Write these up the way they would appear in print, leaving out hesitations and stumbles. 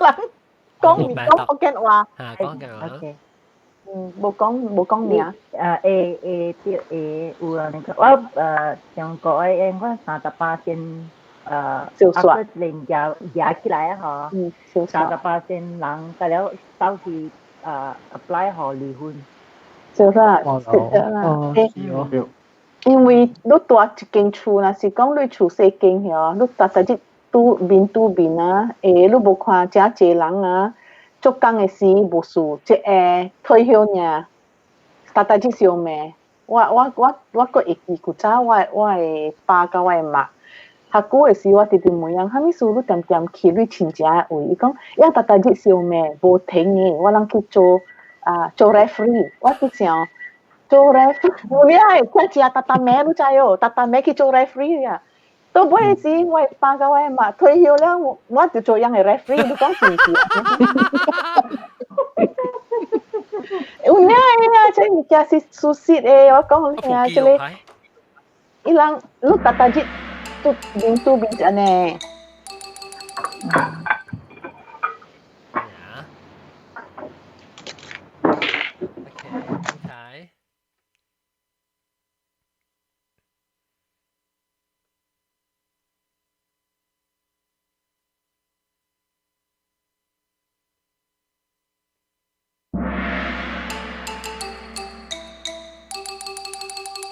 人講唔講福建話？嚇，講嘅話。 OK。嗯，無講無講名。啊，會會對會有啊，那個我中國的應該38仙小說啊，連夾夾起來啊，嗬。小38仙人，得了走去apply 予離婚。小說是的啦。因為你住一間厝，若是講你厝細間遐，你逐逐日拄面對面啊，欸，你無看遮濟人啊，做工的時無事，這個退休爾，逐逐日相罵。我閣會記舊早我的爸佮我的媽，較久的時我直直問人，啥物事你恬恬去你親情的位？伊講，伊逐逐日相罵，無停的，我通去做啊做 referee，我去想。做 referee，有影會聽食逐逐暝你知哦，逐逐暝去做 referee 啊。到尾時，我爸佮我媽退休了，我就做樣的 referee，你講是毋是？有影的啊，這物件是事實的，我講你聽，這個伊人你逐逐日拄面對面按呢。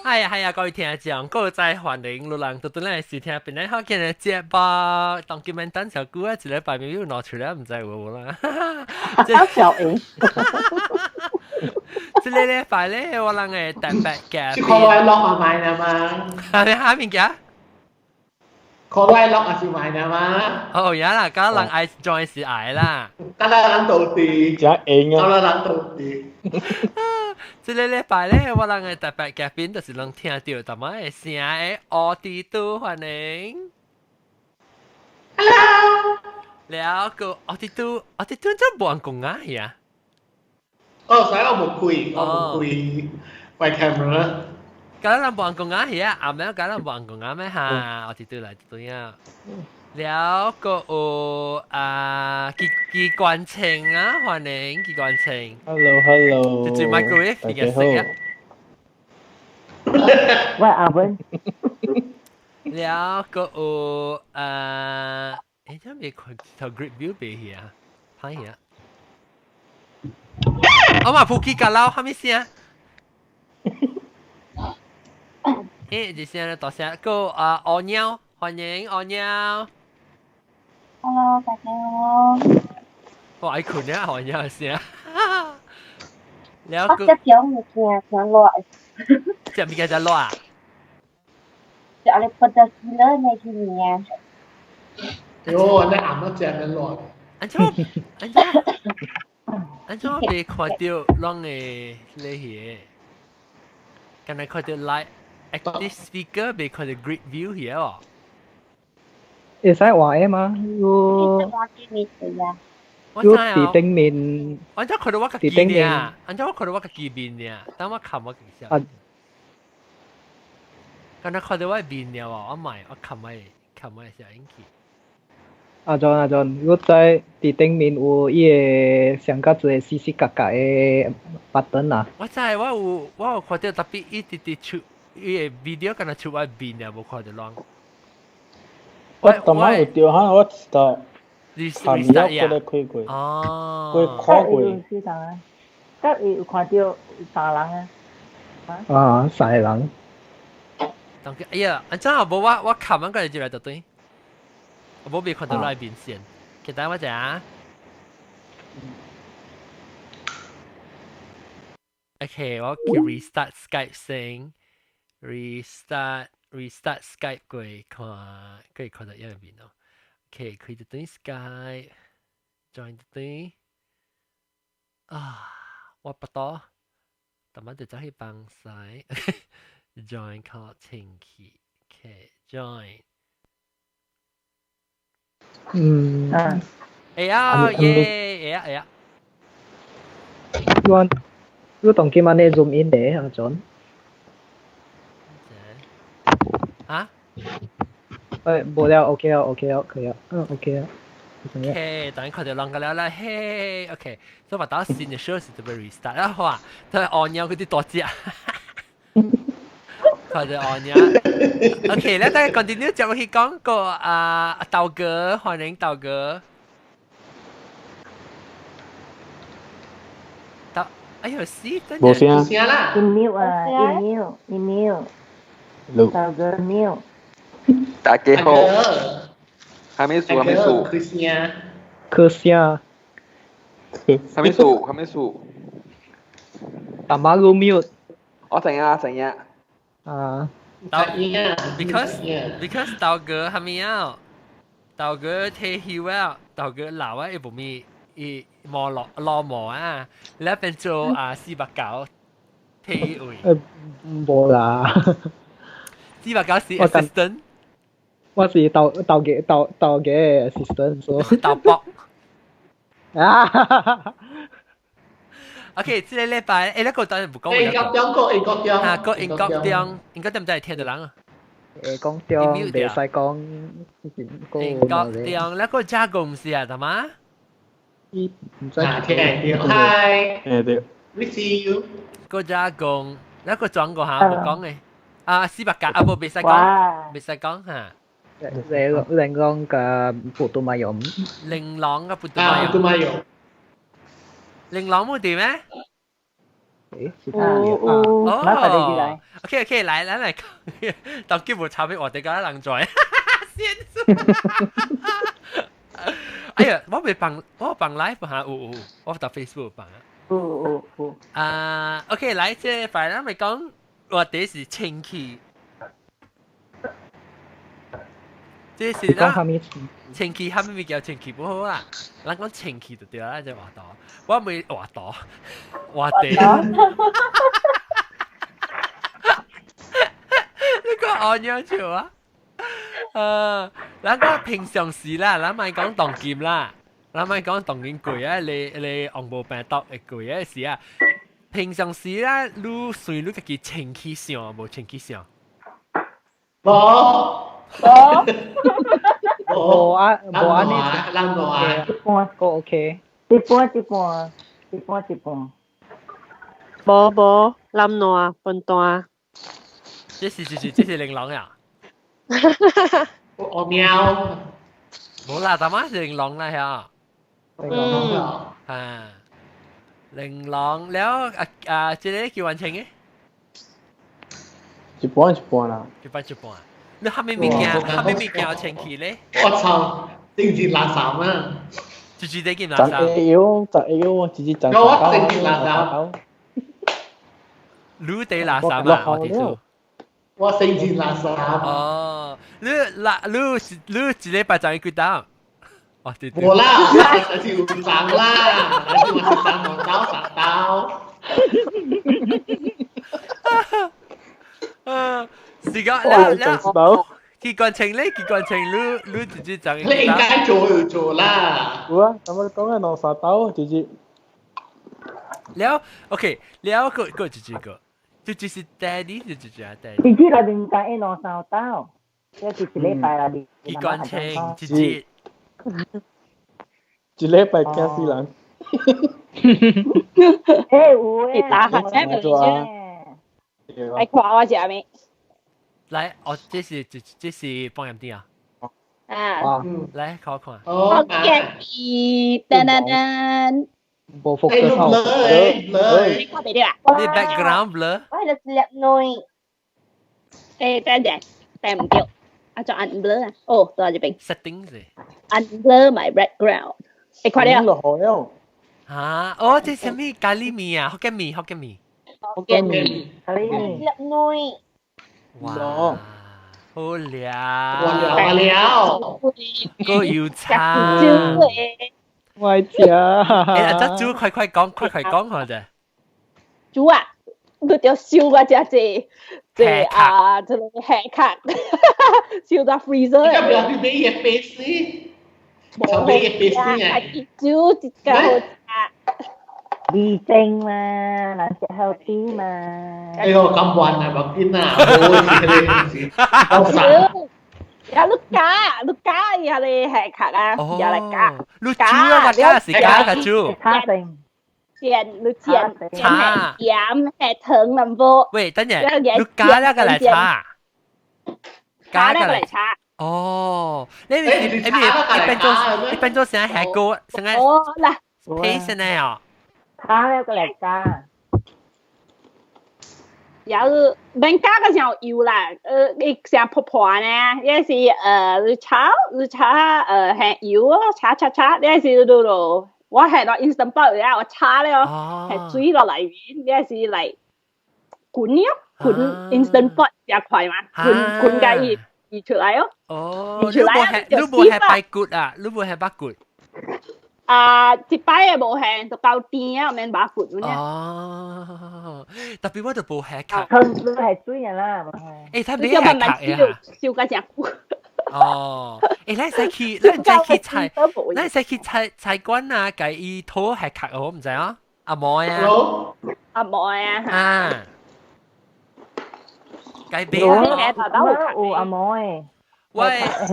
係啊係啊，各位聽眾，各位再歡迎路人，到轉來收聽本來好見的節目。當今日等小久啊，一禮拜沒有拿出來，毋知有無啦。小英，這個禮拜咧，我人會特別嘅。是看來落啊買啦嘛？係咪下面嘅？看來落啊是買啦嘛？哦，呀啦，嗰人愛 join 是愛啦。得啦，人到底。真硬啊！得啦，人到底。這個禮拜咧，我人嘅特別嘉賓就是攏聽到淡仔的聲的奧迪都歡迎。 Hello。了個奧迪都，奧迪都真無人講啊，係啊。哦，所以我無開，我無開開 camera。搞人無人講啊，係啊，暗暝搞人無人講啊咩哈？奧迪都來對啊。了個有啊，機機關槍啊，歡迎機關槍。 Hello Hello。這最 microwave 大家好。喂，阿文。了個有啊，欸，這未看頭 great view 未去啊？歹去啊！我嘛普吉甲老，啥物聲？欸，這聲咧大聲，個啊，烏貓，歡迎烏貓。 Hello，大家好。我愛睏啊，烏貓聲。了我食種物件真熱。食物件真熱啊？食咧pedas gila 呢去年。喲，你暗暝食咩熱？按怎按怎按怎未看到攏會咧彼個？敢若看到 live active speaker 未看到 grid view 彼個哦？會使換的嗎？有有佇頂面。按怎看到我家己爾？按怎我看到我家己面爾？等我看我一下。敢若看到我面爾哦，我買我看我看我小英去。阿 John 阿 John，我知佇頂面有伊個上較濟四四角角的 button 啊。我知，我有看到，特別伊直直出伊個 video，敢若出我面爾，無看到攏。我當晚有著哈，我知道。下面猶過來開過，哦，過看過。四人啊，得伊有看到三人啊。啊，三個人。當佢哎呀，按怎啊？無我看完過來入來就對。我無未看到內面先，其他我食。OK，我去 restart Skype 先，restart restart Skype 過看，過看到一面咯。OK，開著轉 Skype，join 著轉。啊，我不多，逐擺就走去幫手，join call 清氣，OK，join。嗯。哎呀耶，哎呀哎呀。我我當今晚咧 zoom in 咧，阿 John。啊？誒，無了，OK 啊，OK 啊，可以啊，嗯，OK 啊。OK，等看到人個了啦，嘿，OK，所以話到新的 show 是特別 restart 啦，哇，佢按鈕佢啲多隻，看到按鈕。OK，咧，大家 continue 接落去講個啊，豆哥，歡迎豆哥。豆，哎呦，死真冇聲。聲啦。一秒啊，一秒，一秒。豆哥秒。大家好。還沒數，還沒數。開聲。開聲。還沒數，還沒數。阿媽個 mute。我知影，知影。啊。 Because 豆哥係咪啊？豆哥退休啊，豆哥老啊，伊無咪伊無落落毛啊，你變做啊490退位。無啦。 490是 assistant。我是豆豆嘅豆豆嘅 assistant 所。豆卜。啊。 OK，這個禮拜，那個當然唔講。英國中國英國中。啊，個英國中，英國點知會聽到人啊？會講中，袂使講。英國中，那個加公司啊，係嘛？伊唔知。啊，聽到，Hi。聽到。 We see you。個加工，那個轉過下冇講嘅。啊，400啊，無袂使講，袂使講嚇。玲瓏嘅布都馬用。玲瓏嘅布都馬用。布都馬用。玲瓏冇掂咩？哦，OK OK，來來來，當基本差別我哋個人在，先。哎呀，我未放，我放 live 嚇，有有，我到 Facebook 放啊。有有有。啊，OK，來，這塊咱咪講，我哋是清氣。這是啦，清氣蝦米物叫清氣不好啊？咱講清氣就對啦，這話多，我未話多，話地。你講按樣笑啊？咱講平常時啦，咱咪講當今啦，咱咪講當今貴啊，你你紅毛病毒會貴啊時啊。平常時啦，你算你家己清氣相無清氣相？無。無啊，無啊，你咱無啊，一半個 OK，一半一半，一半一半。無無，南爛分段。這是這是這是玲瓏呀！我喵。無啦，大媽是玲瓏啦嚇。嗯。啊，玲瓏了啊啊，這個叫完成嘅。一半一半啦。一半一半。你蝦米物件？蝦米物件清氣咧？我操！政治垃圾啊！就是這件垃圾。十會曉，十會曉，直接十。我政治垃圾。你地垃圾啊！我哋做。我政治垃圾。哦，你垃你你一禮拜賺幾多？哦，對對。無啦，我是有賺啦，我是賺兩刀三刀。啊！是個，了了，結棍情咧，結棍情，你你自己賺。你應該做就做啦。有啊，咱們講嘅兩三刀，直接。了，OK，了個個自己個，就就是 daddy 就自己啊 daddy。自己內面賺一兩三刀，這是一禮拜啦。結棍情，自己。一禮拜驚死人。欸有誒，打下車咪先。愛看我食未？來，哦，這是這這是放鹽店啊！啊，來，看看。哦，建議，噔噔噔。無復嘅頭。你看袂到啊？你 background blur。我係個粒女。欸，等陣，等唔對，啊，就按 blur 啊。哦，到這邊。 Setting 是。按 blur my background。會看到。落雨了。啊，哦，這啥物咖喱麵啊？福建麵，福建麵。福建麵。咖喱麵。粒女。哇！好了，哇了，個油茶，我食。欸，阿煮快快講，快快講好者。煮啊，你著燒我遮濟濟啊，這個黑卡，燒到 freezer。你不要去買一杯水，就買一杯水啊！煮一個好食。味精嘛，人食 healthy 嘛。哎呦，咁運啊，冇見啊，好似你唔是，好散。呀，你加你加呀，你係卡啊，呀嚟加。你煮啊，加是加個煮。卡定。煎你煎煎係鹽係糖咁多。喂，等陣，你加那個嚟炒。加那個嚟炒。哦，你變做成係個成個哦嗱， paste 呢哦。炒那個嚟加。有免加個時候油啦，你成破破呢，也是你炒係油啊，炒炒炒，你是都都，我係落 instant pot 啊，我炒了，係水落裏面，你是嚟滾咯，滾 instant pot 也快嘛，滾滾個伊伊出來哦。哦，你無係你無係排骨啊，你無係白骨。啊，一擺也無係，就夠甜啊，免把骨呢。哦，特別我就無係卡。佢係水人啦，誒，他沒係卡呀。燒個隻骨。哦，誒，咱使去，咱使去菜，咱使去菜菜館啊，共伊討係卡我毋知啊，阿妹啊。阿妹啊。啊。該買啊。有阿妹。我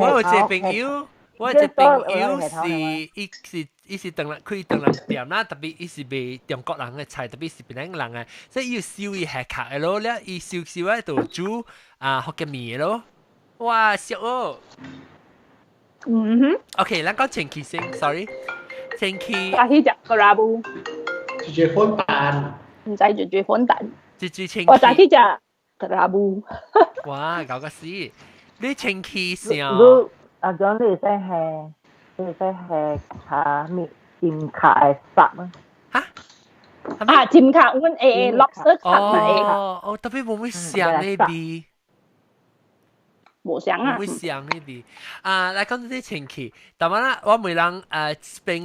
有一個朋友，我有一個朋友是伊是。伊是唐人開唐人店啦，特別伊是賣中國人的菜，特別是檳城人的，所以伊有燒伊下卡的咯，了伊燒燒啊就煮啊福建麵的咯，哇俗哦！嗯哼。 OK，咱講前期先，sorry，前期。早起食 kerabu。煮煮粉蛋。毋知煮煮粉蛋。煮煮清。我早起食 kerabu。哇，搞個死！你清氣啥？你阿講你會使係。你會使係卡面尖卡的沙啊？嚇？啊，尖卡，阮會 lobster 卡咪？哦哦，特別無會想呢味。無想啊！無會想呢味。啊，來講這清氣，但係啦，我每人檳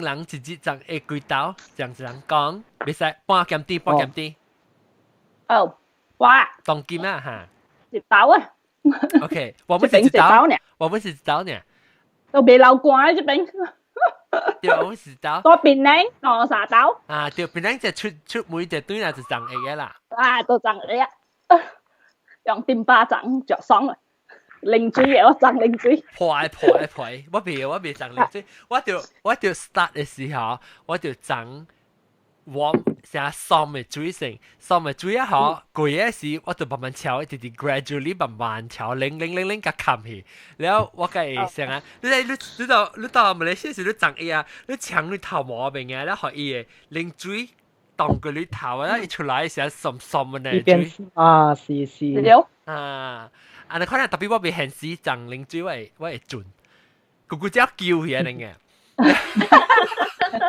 榔一日就會幾刀，這樣子人講，袂使半鹹甜半鹹甜。哦，哇！當金啊嚇！一刀啊！OK，我們是一刀，我們是一刀呢。都袂流汗這邊。對，我是刀。到檳城兩三刀。啊，對，檳城就出出每隻對啦就長會嘅啦。啊，都長會啊！用丁巴掌就爽啦，冷水嘅我長冷水。破破破，我未長冷水，我就 start 的時候，我就長。我成爽的水先，爽的水啊好，過的時我就慢慢調，直直 gradually 慢慢調，冷冷冷冷甲冚去。然後我會想啊，你你你到你到馬來西亞時你長伊啊，你搶你頭毛邊啊，然後伊會冷水當過你頭啊，一出來時爽爽的呢。一邊啊，是是。啊，啊，你可能特別我未現時長冷水，我會準，咕咕只叫起來嘅。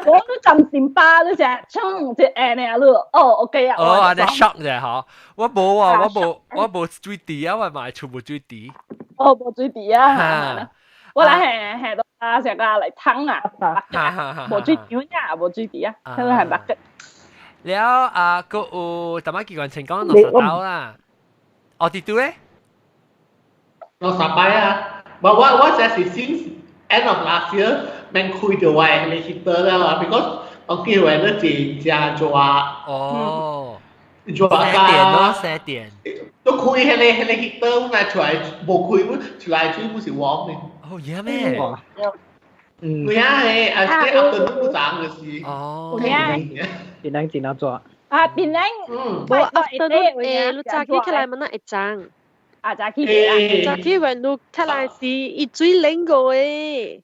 我都浸電巴都成衝一按呢你哦 OK 啊，哦，按呢 shock 啫嗬，我無啊，我無水滴啊，我嘛全部水滴。哦，無水滴啊，我來係係到啊，成個嚟湯啊，無水滴啊，無水滴啊，佢係白嘅。了啊，閣有淡仔機關槍講60刀啦，哦，佇拄咧？60擺啊，我這是 since end of last year 免開到我的 heater 了啊，because 我叫我咧真正熱。哦。熱到。咯，射電。都開彼個 heater，我若出來無開，我出來水不是 warm 的。哦，有咩？嗯。有影的，啊，這 afternoon 不長就是。哦。有影。檳城真熱。啊，檳城。嗯。無 afternoon 誒，你早起起來問那會長。啊，早起啊。早起when你起來時，伊水冷過的。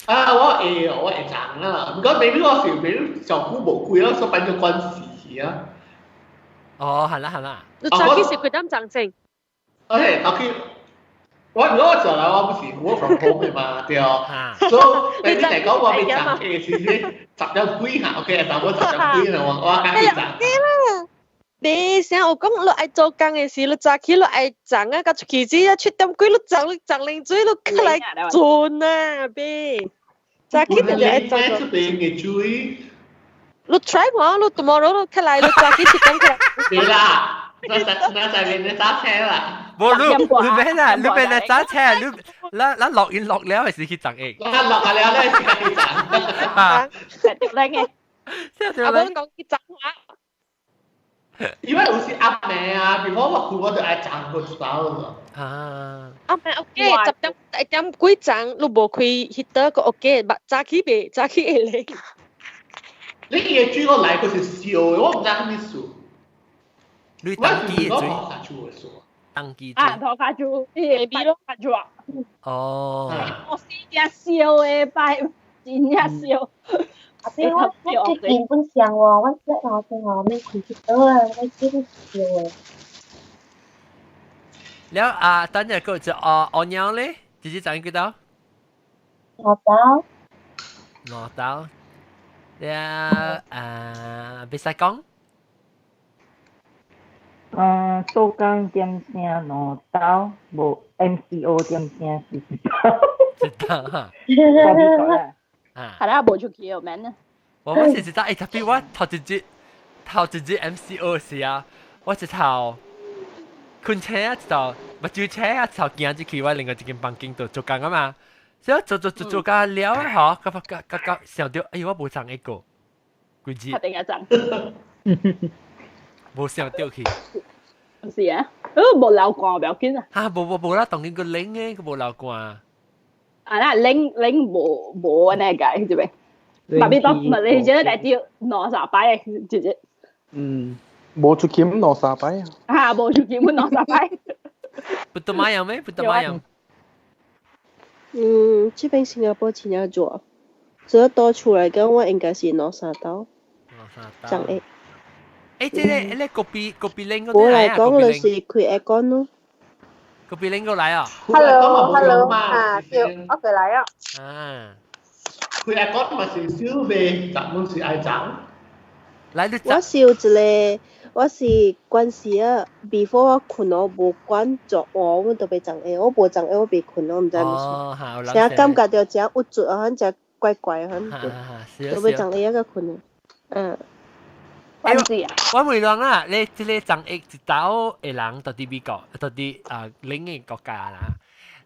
啊，我會長啦，毋過 maybe 我是 maybe 上久無開咯，所以變做關事去啊。哦，係啦係啦。你早起是幾點鐘先？ OK，早起，我做來我不是 work from home 的嘛，對。所以你嚟講我未長嘅時10點幾下，OK，但我10點幾啦，我較去長。你成日講你愛做工的時，你早起你愛長啊，到出去時啊7點幾你長你長冷水，你起來準啊，別。早起就愛做。出邊嘅水。你 try 我，你 tomorrow 你起來，你早起7點起來。對啦，那在面你揸車啦。無你你咩啦？你咩啦？揸車，你咱落雨落了，還是去長嘅？咱落下了咧，是去長。啊，成條靚嘅。成條靚。阿講去長話。因為有時暗暝啊，比如我困我就愛撞個一包咯。啊！暗暝 OK，10點1點幾鐘，你無開彼個 OK，早起袂，早起會冷。你嘅水我來佢是燒的，我唔知啥物事。你當機的水？當機啊，塗跤樹，伊個擺較熱。哦。我是只燒的擺，真正燒。啊，對，我最近本上喎，我這頭先我免開去倒啊，我這個燒的。了啊，等陣個就哦，按鳥咧，直接賺幾多？兩刀。兩刀。了啊，別使講。嗯，做工點聲兩刀，無 MCO 點聲是一刀。一刀哈。係啦，無出去又免啊。我我是一刀，特別我頭一日頭一日 MCO 時啊，我一頭困車啊，一頭目睭車啊，一頭行入去我另外一間房間度做工啊嘛。所以做做做做甲了啊，嗬，甲甲甲想到，哎，我無送一個，規日。確定一陣。無想到去。唔是啊，無流汗不要緊啊。嚇，無無無啦，當然個冷嘅，佢無流汗。啊，那冷冷無無按呢個，這邊。特別當唔係你這個代兩三擺，直接。嗯，無出去兩三擺。啊，無出去兩三擺。不得買樣咩？不得買樣。嗯，這邊新加坡真正熱，這倒出來講，我應該是兩三度。兩三度。長會。欸，這個這個咖咖啡奶我來講就是開 aircon 咯。咖啡奶過來啊！Hello，Hello，啊，對，我過來啊。啊。開 aircon 嘛是燒袂，咱們是愛漲。來，你我是有一個，我是關係啊，before 我困我無管做我，我都袂長下，我無長下我袂困，我毋知毋是。成日感覺到誠鬱卒啊，反正怪怪反，都欲長下個困。嗯。我問人啊，你這個長疫一刀的人到佇美國，到佇啊另一個國家啦。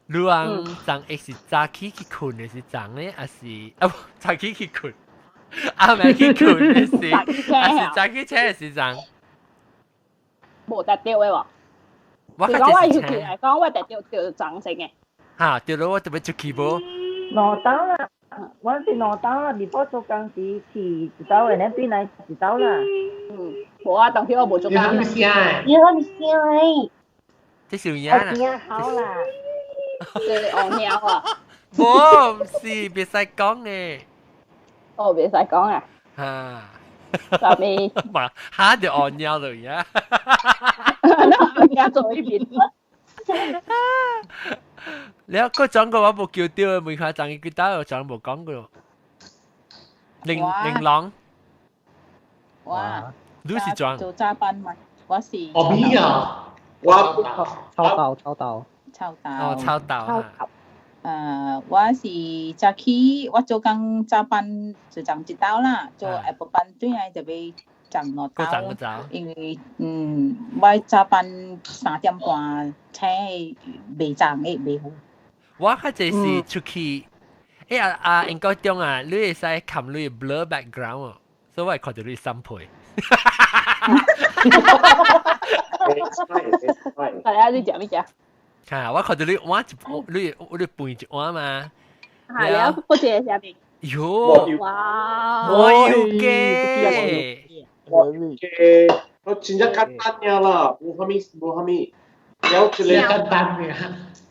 你人長疫是早起去睏的是長的，還是啊無早起去睏？暗暝去睏的是，還是早起醒的是長？無得掉的喎。我講我出去來講，我得掉掉長性的。嚇，掉了我特別出去無？兩刀啦，我是兩刀啦，before 做工時去一刀的，你對來一刀啦。嗯，無啊，當時我無做工。你係咩聲？你係咩聲？這是有影啦。聲好啦。這戇貓啊！無，毋是，袂使講的。哦，袂使講啊。嚇。啥物？嘛，嚇就戇貓就呀。那貓做一邊。你個講過我無叫到，每下講幾多，我講無講過。玲玲瑯。哇！你是裝？做早班嘛，我是。我咪啊！我臭豆臭豆。臭豆。哦，臭豆。臭豆。我是早起，我做工早班就撞一刀啦，做下晡班轉來就欲撞兩刀，因為我早班3點半醒，袂撞會袂好。我較濟是出去，欸啊啊，英國中啊，你會使冚你 blur background 哦，所以我會看到你三倍。係啊，你食咩食？嚇！我看到你碗一你你飯一碗嘛。係啊，不謝下面。喲！哇！我有嘅，我有嘅，我真正簡單爾啦，無蝦米無蝦米，了一個簡單爾。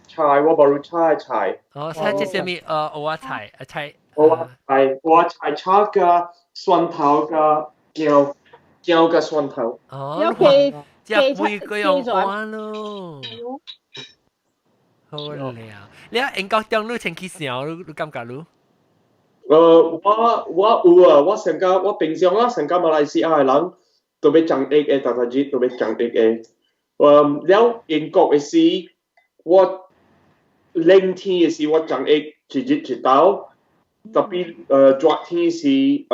菜我無菜菜。哦，菜這啥物？蚵仔菜，啊菜。蚵仔菜，蚵仔菜炒加蒜頭加薑，薑加蒜頭。哦。有雞食每個樣碗咯。好了，你啊英國中你先去想，你你感覺你？我有啊，我上個我平常啊，上個馬來西亞的人都欲長疫的，逐逐日都欲長疫的。了英國的時，我冷天的時我長疫一日一刀，特別熱天是一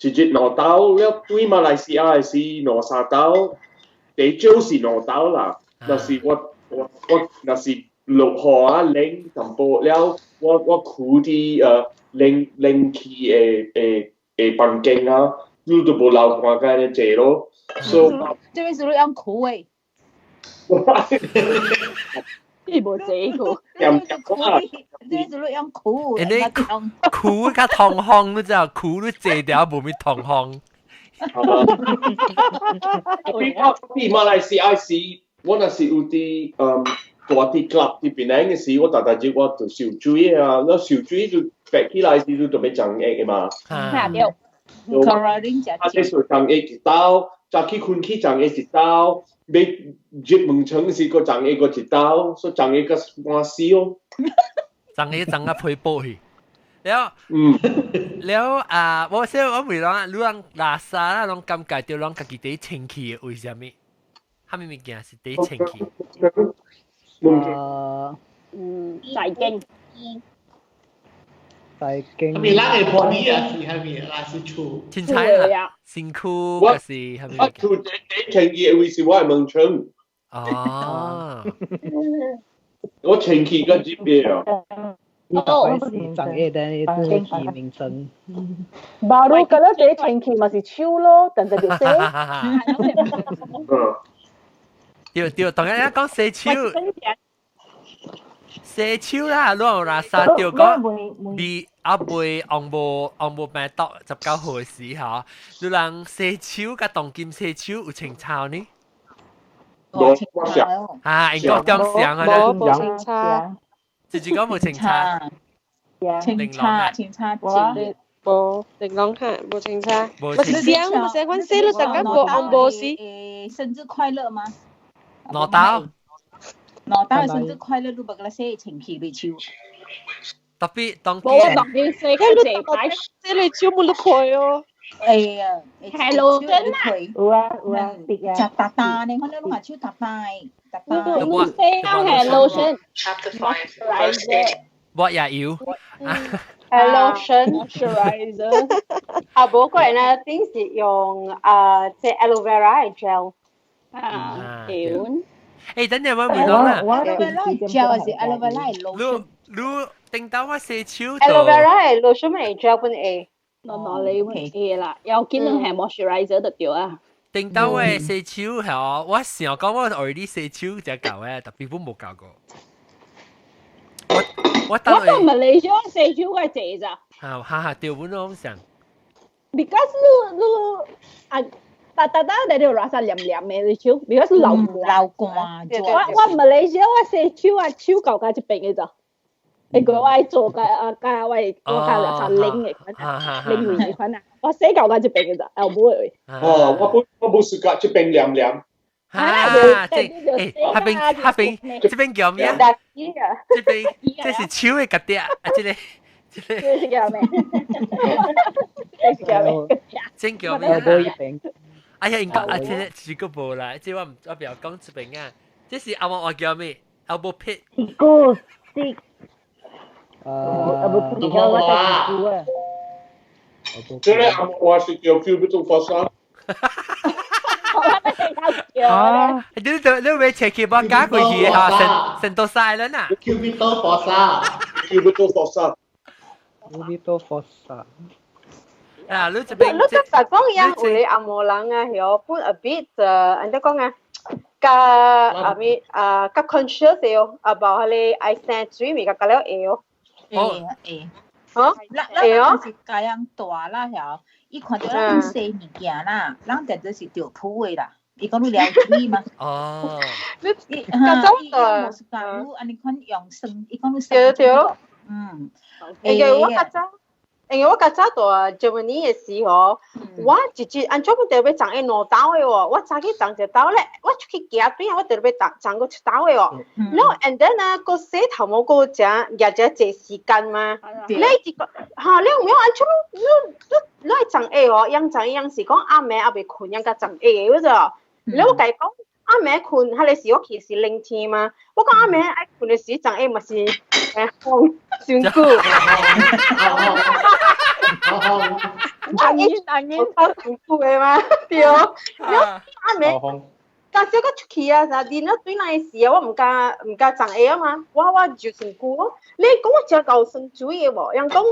日兩刀，了對馬來西亞的時兩三刀，最少是兩刀啦。若是我我我若是落雨啊冷淡薄了，我我跍佇冷冷氣的的的房間啊，你都無流汗該呢濟咯。所以這邊是你用苦的。你無這個。這邊是你用苦。你苦較痛風，你知道苦你坐掉無咪痛風。比馬來西亞時，我若是有佇大佇 club 佇檳城的時，我逐逐日我就受水啊，我受水就白起來時，你就欲長液的嘛。嚇對。啊，這時長液一兜，早起困起長液一兜，欲入門床時閣長液閣一兜，所以長液閣半死哦。長液長甲皮薄去。了，了啊！我說我問人，你人垃圾啦，攏感覺著攏家己佇清氣的，為啥物？啥物物件是佇清氣？財經。財經。係咪咱的玻璃啊？是係咪？還是厝？凊彩啦，身軀還是啥物？我厝佇清氣的位是我的門窗。哦。我清氣甲入邊啊。你大概是長嘢，但係都去名稱。馬路嗰粒第清氣嘛是手咯，但係就洗。對對，當然講洗手，洗手啦，你有垃圾對講，未啊未紅無紅無病毒19號的時候，你人洗手佮當今洗手有清臭呢？無清啊，英國中上啊，無清臭。就是講無清茶，清茶清茶無無玲瓏哈，無清茶，無香無香，阮洗了大家無紅無死。生日快樂嗎？攞刀，攞刀生日快樂，你無甲洗清氣你手。特別當無當今洗較濟擺，洗你手無得開哦。哎呀，係路燈啊！有啊有啊，食大大呢，反正攏嘛手大大。你洗係 lotion，我也有。係 lotion moisturizer。啊，無個人呢，頂是用啊，這 aloe vera 的 gel。啊，對。欸，等陣我問講啦。 aloe vera gel 還是 aloe vera lotion？你頂到我洗手。 aloe vera lotion 咪 gel 本會。喏喏，你會啦，要緊係 moisturizer 就對啊。頂到我洗手係我想講我 already 洗手才夠嘅，特別我無教過。我我到馬來西亞洗手較濟咋。啊哈哈，對，本攏想。 Because 你你啊，逐逐逐你條垃圾黏黏的你手，because 流流汗。我馬來西亞我洗手啊，手到到這邊的咋。你個我愛做個啊，加我我加垃圾拎的款啊，拎位款啊，我洗到到這邊的咋，後尾。哦，我無暑假這邊涼涼。啊，這欸，那邊那邊這邊叫咩？這邊這是手的角碟啊，這個這個。這是叫咩？這是叫咩？真叫咩？哎呀，應該啊，這個這個無啦，這我唔我不要講這邊啊，這是阿我叫咩？Elbow pit。個是。啊，而家我在讀啊。這個阿我是叫 cubital fossa。啊！你你未切去幫加過去嚇，成成到晒啦嗱。 cubital fossa， cubital fossa。 cubital fossa。啊！你這邊你這講樣有咧紅毛人啊，曉本 a bit 按怎講啊？較啊咪啊較 conscious 哦，about 彼個愛生水物較較了會哦。會會。嚇？咱咱是家人大啦，曉，伊看著咱洗物件啦，咱定做是著鋪的啦。伊講你了水嘛？哦。你伊較早大，無是講你按呢款用酸，伊講你對對。嗯。因為我較早。因為我較早蹛 Germany 的時候，我一直按怎我特別送伊兩兜的哦，我早起送一兜咧，我出去行對啊，我特別送送過一兜的哦。然後 and then 啊，閣洗頭毛閣誠舉誠濟時間嘛。你一個哈，你有沒有按怎你你你愛送下哦？樣送樣是講暗暝猶未睏，樣較送下的，有無？你我共伊講暗暝睏，彼個時我去是冷天嘛，我講暗暝愛睏的時送下嘛是風傷久。阿英阿英，我上久的嘛，對。了暗暝，但小可出去啊，啥恁啊對來時啊，我毋敢毋敢送下啊嘛，我我就身軀，你講我誠夠酸水的無？人講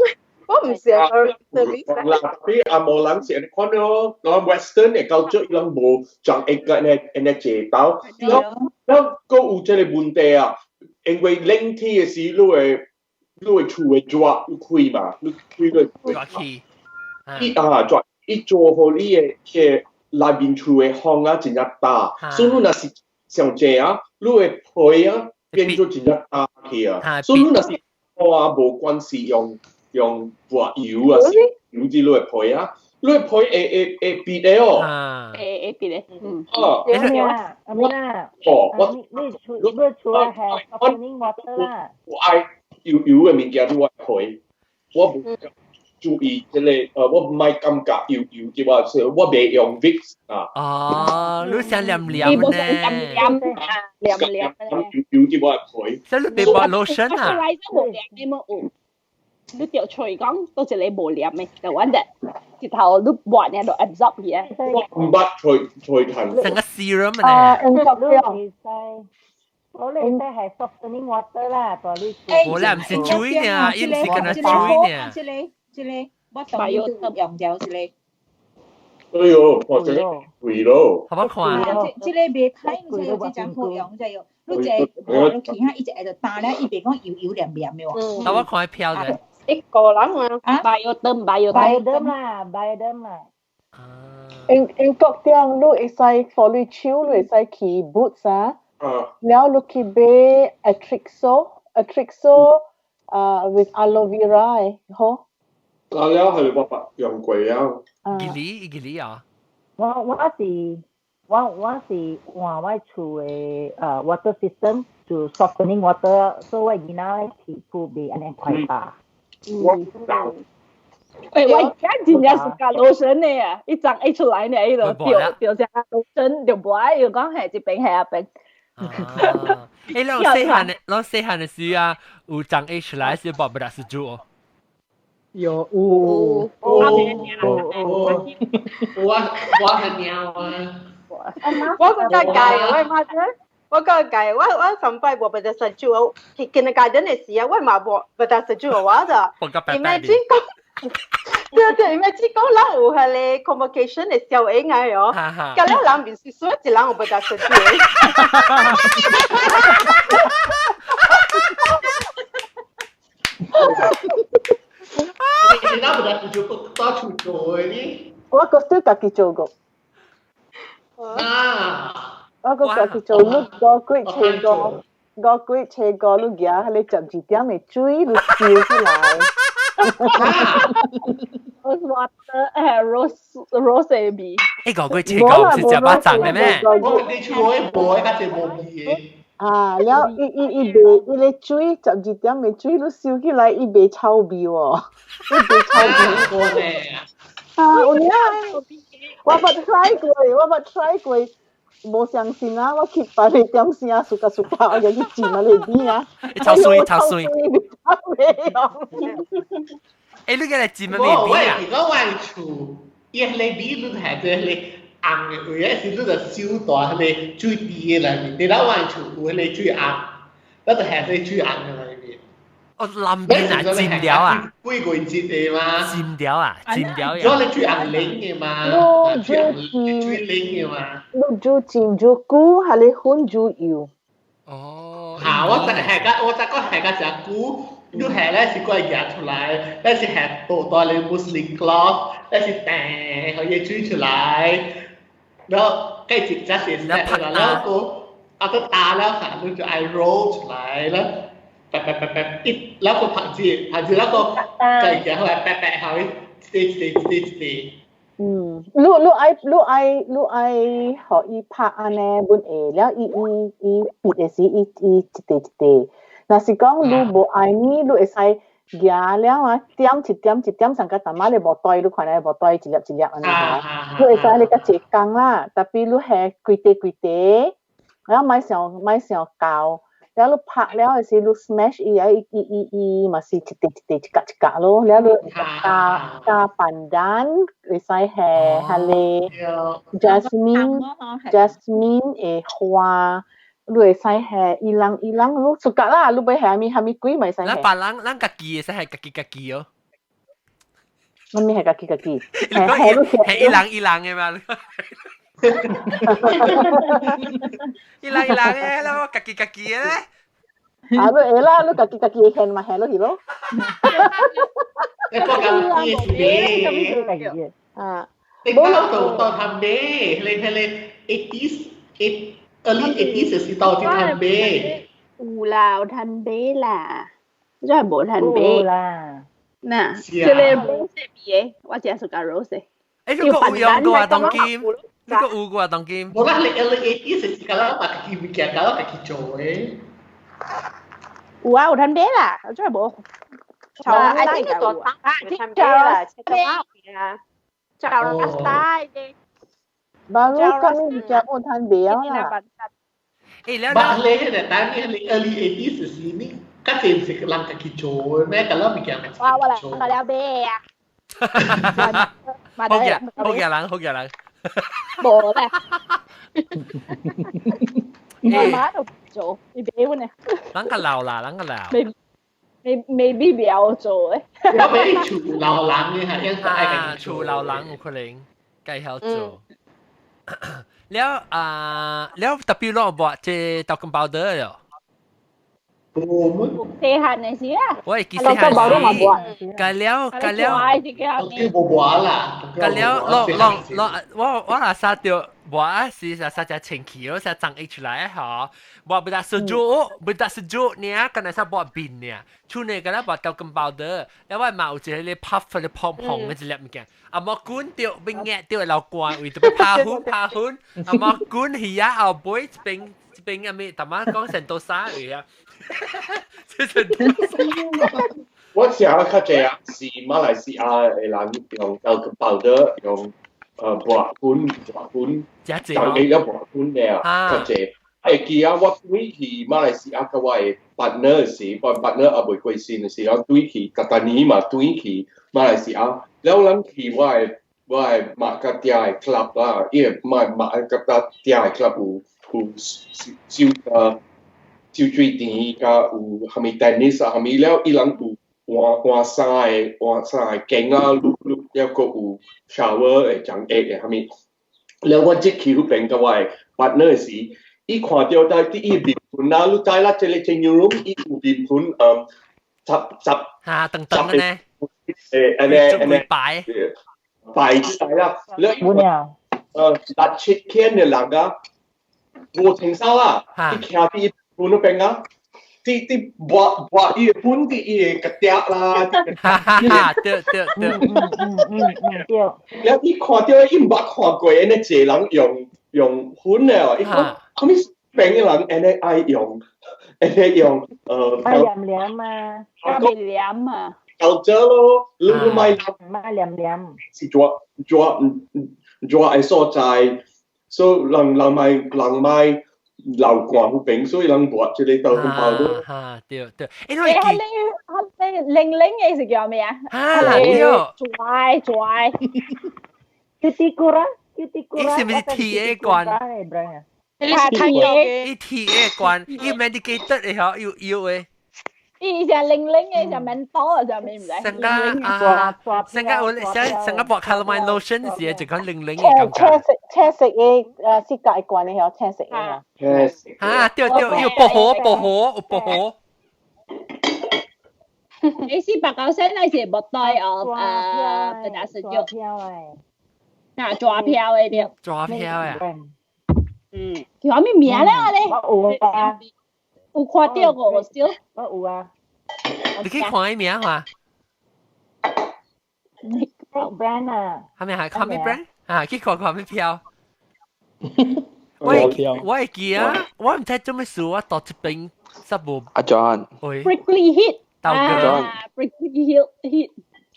我唔是啊，啦，特別阿無人是按呢款咯，我 Western 的culture 伊攏無長一個按呢按呢濟包，了了閣有這個問題啊，因為冷天的時，你會厝會熱，你開嘛，你開個熱氣，伊啊熱，伊做予你的彼個內面厝的風啊真正大，所以你若是上濟啊，你的皮啊變做真正大去啊，所以你若是我無關係用抹油啊，油之類的皮啊，你的皮會會會變的哦，會會變的，嗯。哦，阿啊，阿妹啊，哦，我你厝係 softening water 啦。我愛油油的物件，你我皮，我無注意這個，我毋愛感覺油油的話，所以我袂用 Vicks 啊。哦，你想黏黏呢？黏黏啊，黏黏油油的我皮。所以你別抹 lotion 啊？無黏的冇有。你掉喙講都一个無黏的，就阮隻一頭你抹呢就 absorb 去啊。我毋捌喙喙痕。成個 serum 啊，呢？英國了。我你使係 softening water 啦，大你。無啦，毋是水呢，伊毋是干焦水呢。這個這個，我當然都用掉這個。哎喲，哇，這個貴咯。好無看？這個袂歹，這個這真好用，這個。你這個抹落去哈，伊就會就焦了，伊袂講油油黏黏的喎。等我看票的。一個人啊，Bioderm Bioderm 啦，Bioderm 啦。英國中你會使 for 你手，你會使去 Boots 啊，了你去買 Atrixo，Atrixo 啊 with aloe vera 的好。啊了係我捌用過了。幾厘幾厘啊？我是換我厝的water system 就 softening water，所以我囡仔的皮膚袂按呢快焦。我欸，我而家真正是加 lotion 的啊，一張一出來呢，伊就掉掉只 lotion 就無愛，又講係這邊係那邊。欸，咱細漢的，咱細漢的時啊，有長 H 來是無不是煮哦。有有有有啊，我很貓啊。我個較介，我媽啫。我個計，我上擺無不得食酒，去 kindergarten 的時啊，我嘛無不得食酒我就，因為只講，對對，因為只講人有彼個 convocation 的效應啊喲，結了人面是說一人有不得食酒。你那不得食酒，到處做的呢？我個都家己做過。啊！我閣家己做，你五月初五，五月初五你舉彼個12點的水，你燒起來。 Rose water，rose rose 的味。欸，五月初五毋是食肉粽的咩？我你厝的無的，較濟無味的。啊，了伊伊伊袂，伊个水12點的水，你燒起來，伊袂臭味喎，伊袂臭味。啊，有影，我捌 try 過，我捌 try 過。無相信啊！我去別个點聲，暑假暑假，我就去浸啊個味啊！臭水臭水。欸，你個來浸啊咩味啊？我我厝，伊彼個味你係這個紅的位，還是你就燒大彼個水滴的內面？你老我厝有彼個水紅，咱就下這水紅的內面。哦，南邊啊，浸掉啊！幾個節的嘛？浸掉啊，浸掉呀！咗你水紅冷的嘛？水紅水冷的嘛？你煮浸煮久，還是粉煮油？哦。嚇！我就下個，我就講下個食久，你下咧是過夾出來，咧是下倒大你 muslin cloth，咧是掟可以水出來，然後繼續才是然後個啊個打了嚇，你就愛 roll 出來了。白白白白一，然後個盤子盤子那個計夾後來白白後一滴一滴一滴一滴。嗯，你愛予伊拍按呢，阮會了伊伊伊變的時，伊伊一塊一塊。若是講你無愛呢，你會使夾了啊，點一點一點上個淡仔咧無袋，你看咧無袋一粒一粒按呢吼，你會使你較濟工啦，特別你下規塊規塊，然後莫想莫想厚。了你拍了的時，你 smash 伊啊，伊伊伊伊嘛是一塊一塊一格一格咯。了你加加 pandan，會使下彼個 jasmine jasmine 的花，你會使下 ylang ylang，你出格啦，你欲下啥物啥物鬼嘛會使下。咱別人咱家己會使下家己家己哦。我咪係家己家己，你講係一人一人嘅嘛？一人一人嘅，啦，我家己家己嘅咧。啊，你會啦，你家己家己獻嘛獻落去咯。你講家己是咩？啊，你講到到談咩？你係你 80s early 80s 時到啲談咩？有啦，有趁買啦，真係無趁買啦。嗱，這個 rose 味的，我真係喜歡 rose。欸，你個有用過啊，當今？你個有過啊，當今？無啦，你 early 80s 時間啦，嘛家己物件，搞到家己做的。有啊，有趁買啦，我真係無。啊，呢個做啊，趁買啦，趁買啊，就 style 嘅。馬路今日就冇趁買啦。欸，了了。你迄個當你 early 80s 時，你較濟是人家己做的咩？搞到物件嘛哇！我來，我了買啊。好嘅，好嘅人，好嘅人。無啦。我媽都做，你別問咧。人個老啦，人個老。未未未必要做咧。我俾厝老人嘅係應該啊，厝老人有可能計曉做。了啊，了特別攞無這豆干包的喲。細漢的時啊，我會記細漢時，甲了甲了，無磨啦，甲了落落落，我我若殺著，我是若殺只清氣咯，殺長溢出來吼，我不得 sejuk，不得 sejuk 呢，敢若煞抹面呢，厝內敢若抹豆干包的，了我嘛有一個 puff 咧蓬蓬的一粒物件，啊無滾著，變熱著會流汗，為特別拍粉拍粉，啊無滾魚仔後尾一邊一邊阿咩，淡仔講成多沙位啊。我食較濟啊，是馬來西亞的人用豆包的，用薄粉薄粉，就給了薄粉了，較濟。會記啊，我對去馬來西亞佮我的 partner 時，我 partner 也未過身的時，我對去，逐逐年嘛對去馬來西亞，了咱去我的我的馬甲嗲的 club 啦，伊個馬馬甲嗲的 club 有有燒燒水池，佮有蝦米 tennis 啊，蝦米了，伊人有換換衫的換衫的間啊，擼擼了閣有 shower 會長下的蝦米。了我入去彼邊佮我的 partner 時，伊看著在佇伊面盤啊，你知啦，這個 changing room 伊有面盤，十十啊，等等呢，誒，按呢按呢擺擺出來啦，了六七千的人啊，無穿衫啦，伊徛佇伊盤彼邊啊，佇佇抹抹伊的盤佇伊的腳底啦，對對對，對。了伊看著伊毋捌看過按呢濟人用用粉的哦，伊講。啥物邊的人按呢愛用，按呢用愛黏黏啊，愛黏啊，夠咗咯，你你莫莫黏黏，是熱熱熱的所在，所以人人莫人莫流汗彼邊，所以人抹這個豆腐包咯。哈，對對，因為佢佢零零的是叫咩啊？啊，對，拽拽， Cuticura Cuticura，伊是毋是鐵的罐？你是泰國嘅，伊鐵的罐，伊 medicated 的嗬，有藥的。伊是零零的，就免多啊，就免唔使。成個啊，成個有成成個薄 calamine lotion 時，就講零零的感覺。青色青色的誒，是隔一罐的嗬，青色的啊。青色。啊，對對，有薄荷薄荷有薄荷。你是白狗聲，你是莫袋哦，誒，大食藥。啊，抓票的對。抓票啊！嗯，叫啥物名咧？我有啊，有看到過少。我有啊。你去看伊名嘛？Brand 啊。係咪係看咩 brand？啊，去看看咩票？我我會記啊，我毋知做咩事，我到這邊實無。阿 John。喂。 Prickly Heat。豆哥。 Prickly Heat Heat。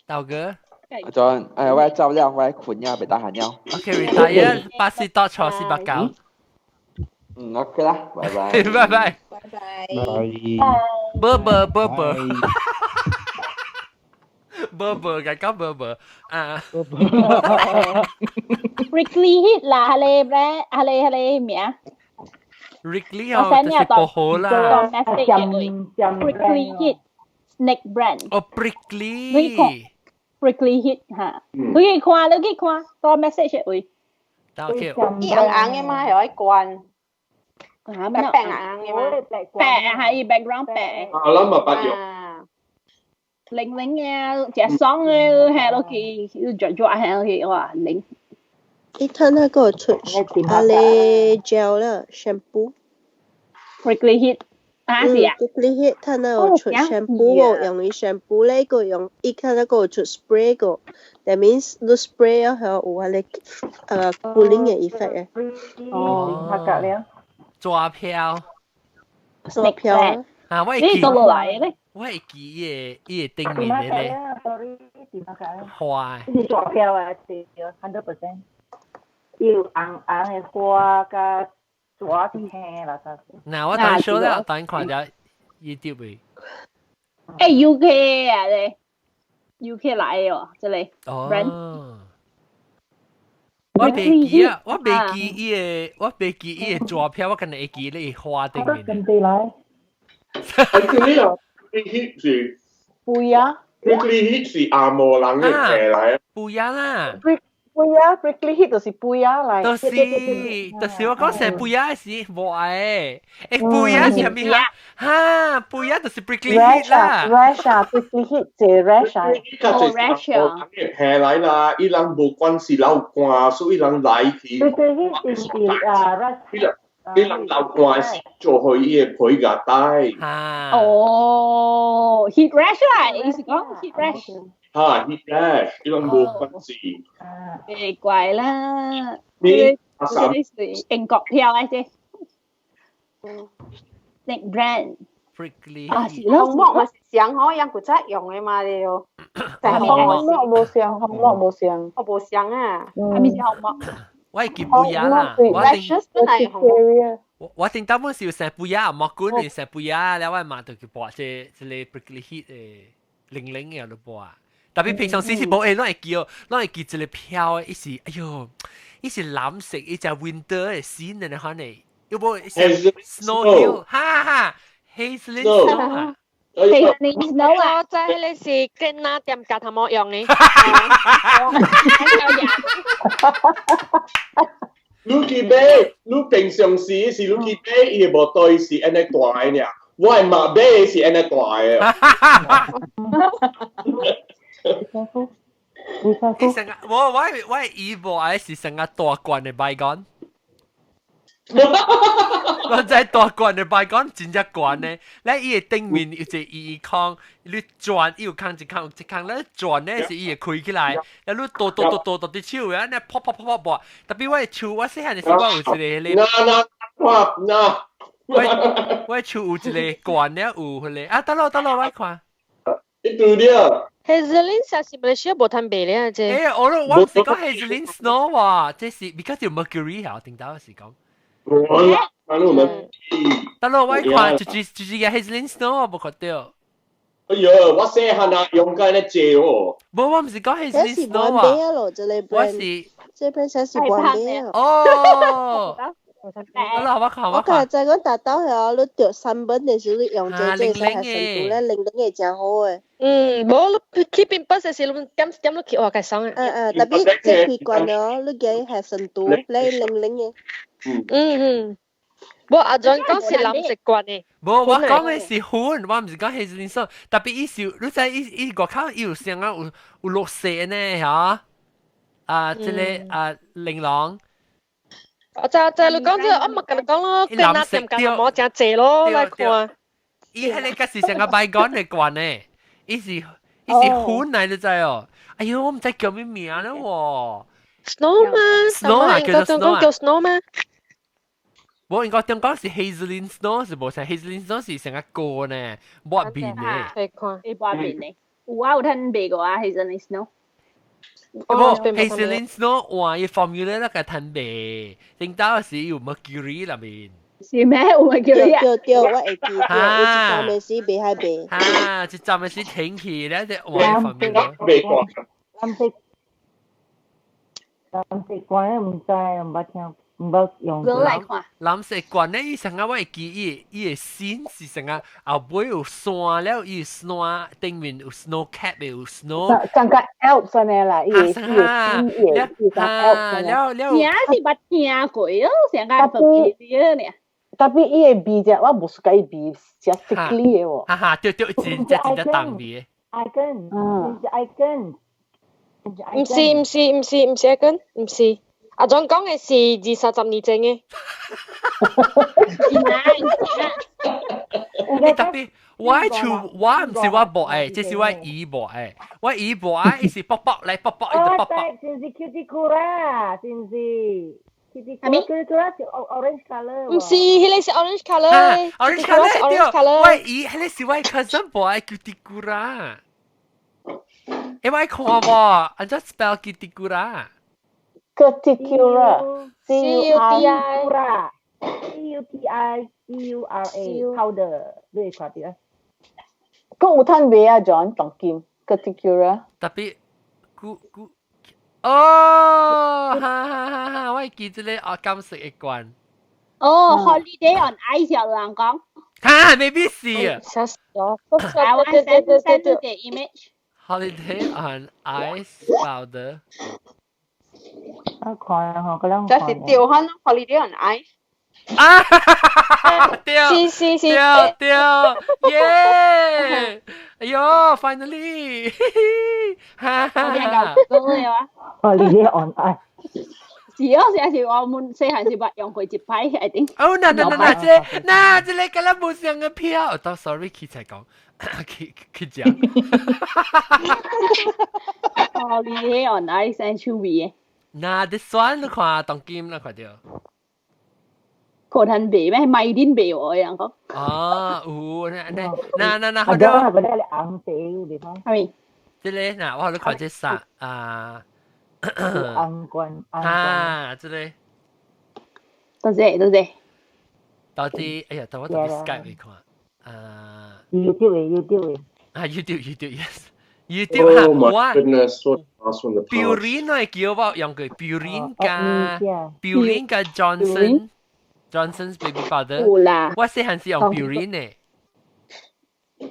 豆哥。阿 John，哎，我走了，我困了，袂得閒了。 OK，retire，八四多坐四百九。嗯，OK 啦，拜拜。拜拜。拜拜。拜拜。啵啵啵。啵啵，甲講啵啵啊。 Prickly Heat 啦，係你咧，係你係你名。 Prickly 哦，就是薄荷啦。 Prickly Heat Snake Brand。哦，Prickly。Prickly heat 嚇，你去看，你去看，多 message 會。得伊紅紅嘅嘛，係愛關。嚇咩？白紅紅嘅嘛。白係伊 background 白。啊，諗嘛白用。零零嘅，食爽嘅，下落去，抓抓下落去，哇，零。伊睇那個出阿咧 gel 啦，shampoo。 Prickly heat 啊是啊。 Prickly heat 睇那個出 shampoo 喎，用伊 shampoo 咧個用，伊睇那個出 spray 個，that means 你 spray 咗後有阿咧cooling 嘅 effect 嘅。哦，拍格了。抓票。抓票。啊，我會記。你做落來咧？我會記伊個伊個頂面的咧。花。是抓票啊，對，100%。有紅紅的花佮抓青啦啥。嗱，我等小啦，等看下 YouTube 嘅。欸 UK 啊咧，UK 來的哦，這個。哦。我袂記啊，我袂記伊個，我袂記伊個紙票，我敢若會記咧花頂面。跟地來。係呢個 heat 是。不啊。 Prickly heat 是阿摩人嘅皮來。不啊啦。杯啊，prickly heat 就是杯啊來。就是就是我講成杯啊是無愛，欸杯啊是啥物啊？哈，杯啊就是 prickly heat 啦。 rash 啊，prickly heat 這 rash 啊。哦 rash 啊。皮來啦，伊人無關是流汗，所以人來去。 Prickly heat 是啊 rash。伊人流汗是做予伊个皮夾帶。哦，heat rash 啦，意思講 heat rash。哈，heat rash，伊人無關係。奇怪啦，你這個是英國票來啫。Snake brand。 Prickly。啊，是咯，紅木嘛是上好，人古早用的嘛對。但紅木無上，紅木無上。我無上啊。係咪是紅木？我會記杯仔啦，我頂我頂當本是有成杯仔，莫管你成杯仔，了我嘛就去撥這這個 prickly heat 的零零嘅就撥。特別平常時是無會，攏會記哦，攏會記一個飄的，伊是哎喲，伊是藍色，伊只 winter 的線的款的，又無 snow hill，哈哈，Hazelyn snow 啊。 Hazelyn snow 啊，我知迄個是跟哪店家頭毛用的。你去買，你平常時是你去買，伊個無對是按呢大的爾，我的媽買的是按呢大的。伊成個我伊無愛是成個大罐的 Baygon。我知大罐的 Baygon 真正懸呢，咧伊的頂面有一個伊孔，你轉伊有空一空一空，咧轉咧是伊會開起來，然後你倒倒倒倒倒佇手的，按呢噗噗噗噗噗。特別我的手，我細漢的時我有一個彼個，那那那，我手有一個罐咧，有彼個啊，等落等落，我看。你對了。 Hazelyn 啥是馬來西亞無通賣咧，這。欸，我毋是講 Hazelyn Snow 喎，這是 because 有 mercury 嚇，頂頭是講。我啦，我們。等落我看，就是個 Hazelyn Snow 我無看到。哎呦，我細漢啊，用緊咧借哦。無，我毋是講 Hazelyn Snow 啊。我是。這邊才是關咩啊？哦。得啦，我看我看。我知講達到係你著三本的時候，你用這這使係程度咧，零零會誠好的。嗯，無你去邊筆的時，你點點落去哇，較爽啊。嗯嗯，特別這開關哦，你加係程度咧零零的。嗯嗯，無阿莊講是藍色罐的。無，我講的是粉，我毋是講 Hazelyn Snow。特別伊是，你知伊伊外口伊有聲啊，有綠色呢，嚇。啊，這個啊，玲瓏。我知知，你講這個，我咪共你講咯，跟那店家冇誠濟咯，來看。伊彼個才是成個 Baygon 的罐呢，伊是粉來你知哦。哎喲，我毋知叫咩名咧喎。 Snow 嗎？Snow 啊，叫做 Snow 啊。叫 Snow 嗎？無，應該點講是 Hazelyn Snow 是無像 Hazelyn Snow 是成個膏呢，抹面的。會抹面的，有啊，有通賣過啊，Hazelyn Snow。無 Hazelyn Snow 換伊 formula 那個通賣，頂到是有 mercury 內面。是咩？有 mercury 啊？對對，我會記，對，有一站的時袂使賣。啊，一站的時停去咧，就換 formula。賣過。藍色藍色罐毋知，毋捌聽，毋毋捌用過。來看。藍色罐咧，伊成個我會記伊伊個線是成個後尾有山了，伊山頂面有 snow cap 的有 snow。像個 Alps 按呢啦，伊個伊個線伊個伊個 Alps 按呢。了了。正是捌聽過哦，成個 familiar 呢。 Tapi 伊個味啫，我無喜歡伊味，真 sickly 的喎。哈哈，對對，真真真重味。 Icon，是 icon。毋是毋是毋是毋是 icon，毋是。阿總講嘅是二三十年前嘅。 Tapi 我厝我毋是我無愛，這是我姨無愛。我姨無愛，伊是卜卜來卜卜，伊就卜卜。是毋是 Cuticura？是毋是？Cuticura 是 orange color。毋是，彼個是 orange color。 Orange color 對。我姨，彼個是我 cousin 無愛 Cuticura。欸，我愛看無？按怎 spell Cuticura？ Cuticura。 C U T I。 C U T I C U R A powder，你會看著啊？閣有通賣啊，John 當今 Cuticura。 Tapi，古古，哦，哈哈哈哈！我會記這個哦，金色的罐。哦，Holiday on Ice 有人講。哈，maybe 是啊。嚇死我！啊，我 send send 個 image。 Holiday on Ice powder。我看吼，個人這是對漢 Holiday on Ice。啊！對，是是是，對對，耶！哎呦，finally，哈哈， Holiday on Ice。是哦，是是我們細漢時捌用過一擺，I think。哦，那那那那這那這個敢若無相个票，到 sorry 起才講，去去講。 Holiday on Ice 真趣味嘅。那你選你看當今你看著。可能賣咩？賣恁賣我樣講。啊，有那那那那那好多。啊，嗰啲係紅色有地方。係咪？這個嗱，我你看這啥啊？紅罐。啊，這個。多謝多謝。到底，哎呀，等我特別 Skype 你看。啊。 YouTube 嘅 YouTube 啊，YouTube YouTube yes。YouTube 哈， Oh my 我 goodness, what a blast from the past. Pureen 我會叫我用過 Pureen 加 Pureen 加 Johnson。Johnson's Baby Powder，有啦。我細漢時用 Pureen 呢，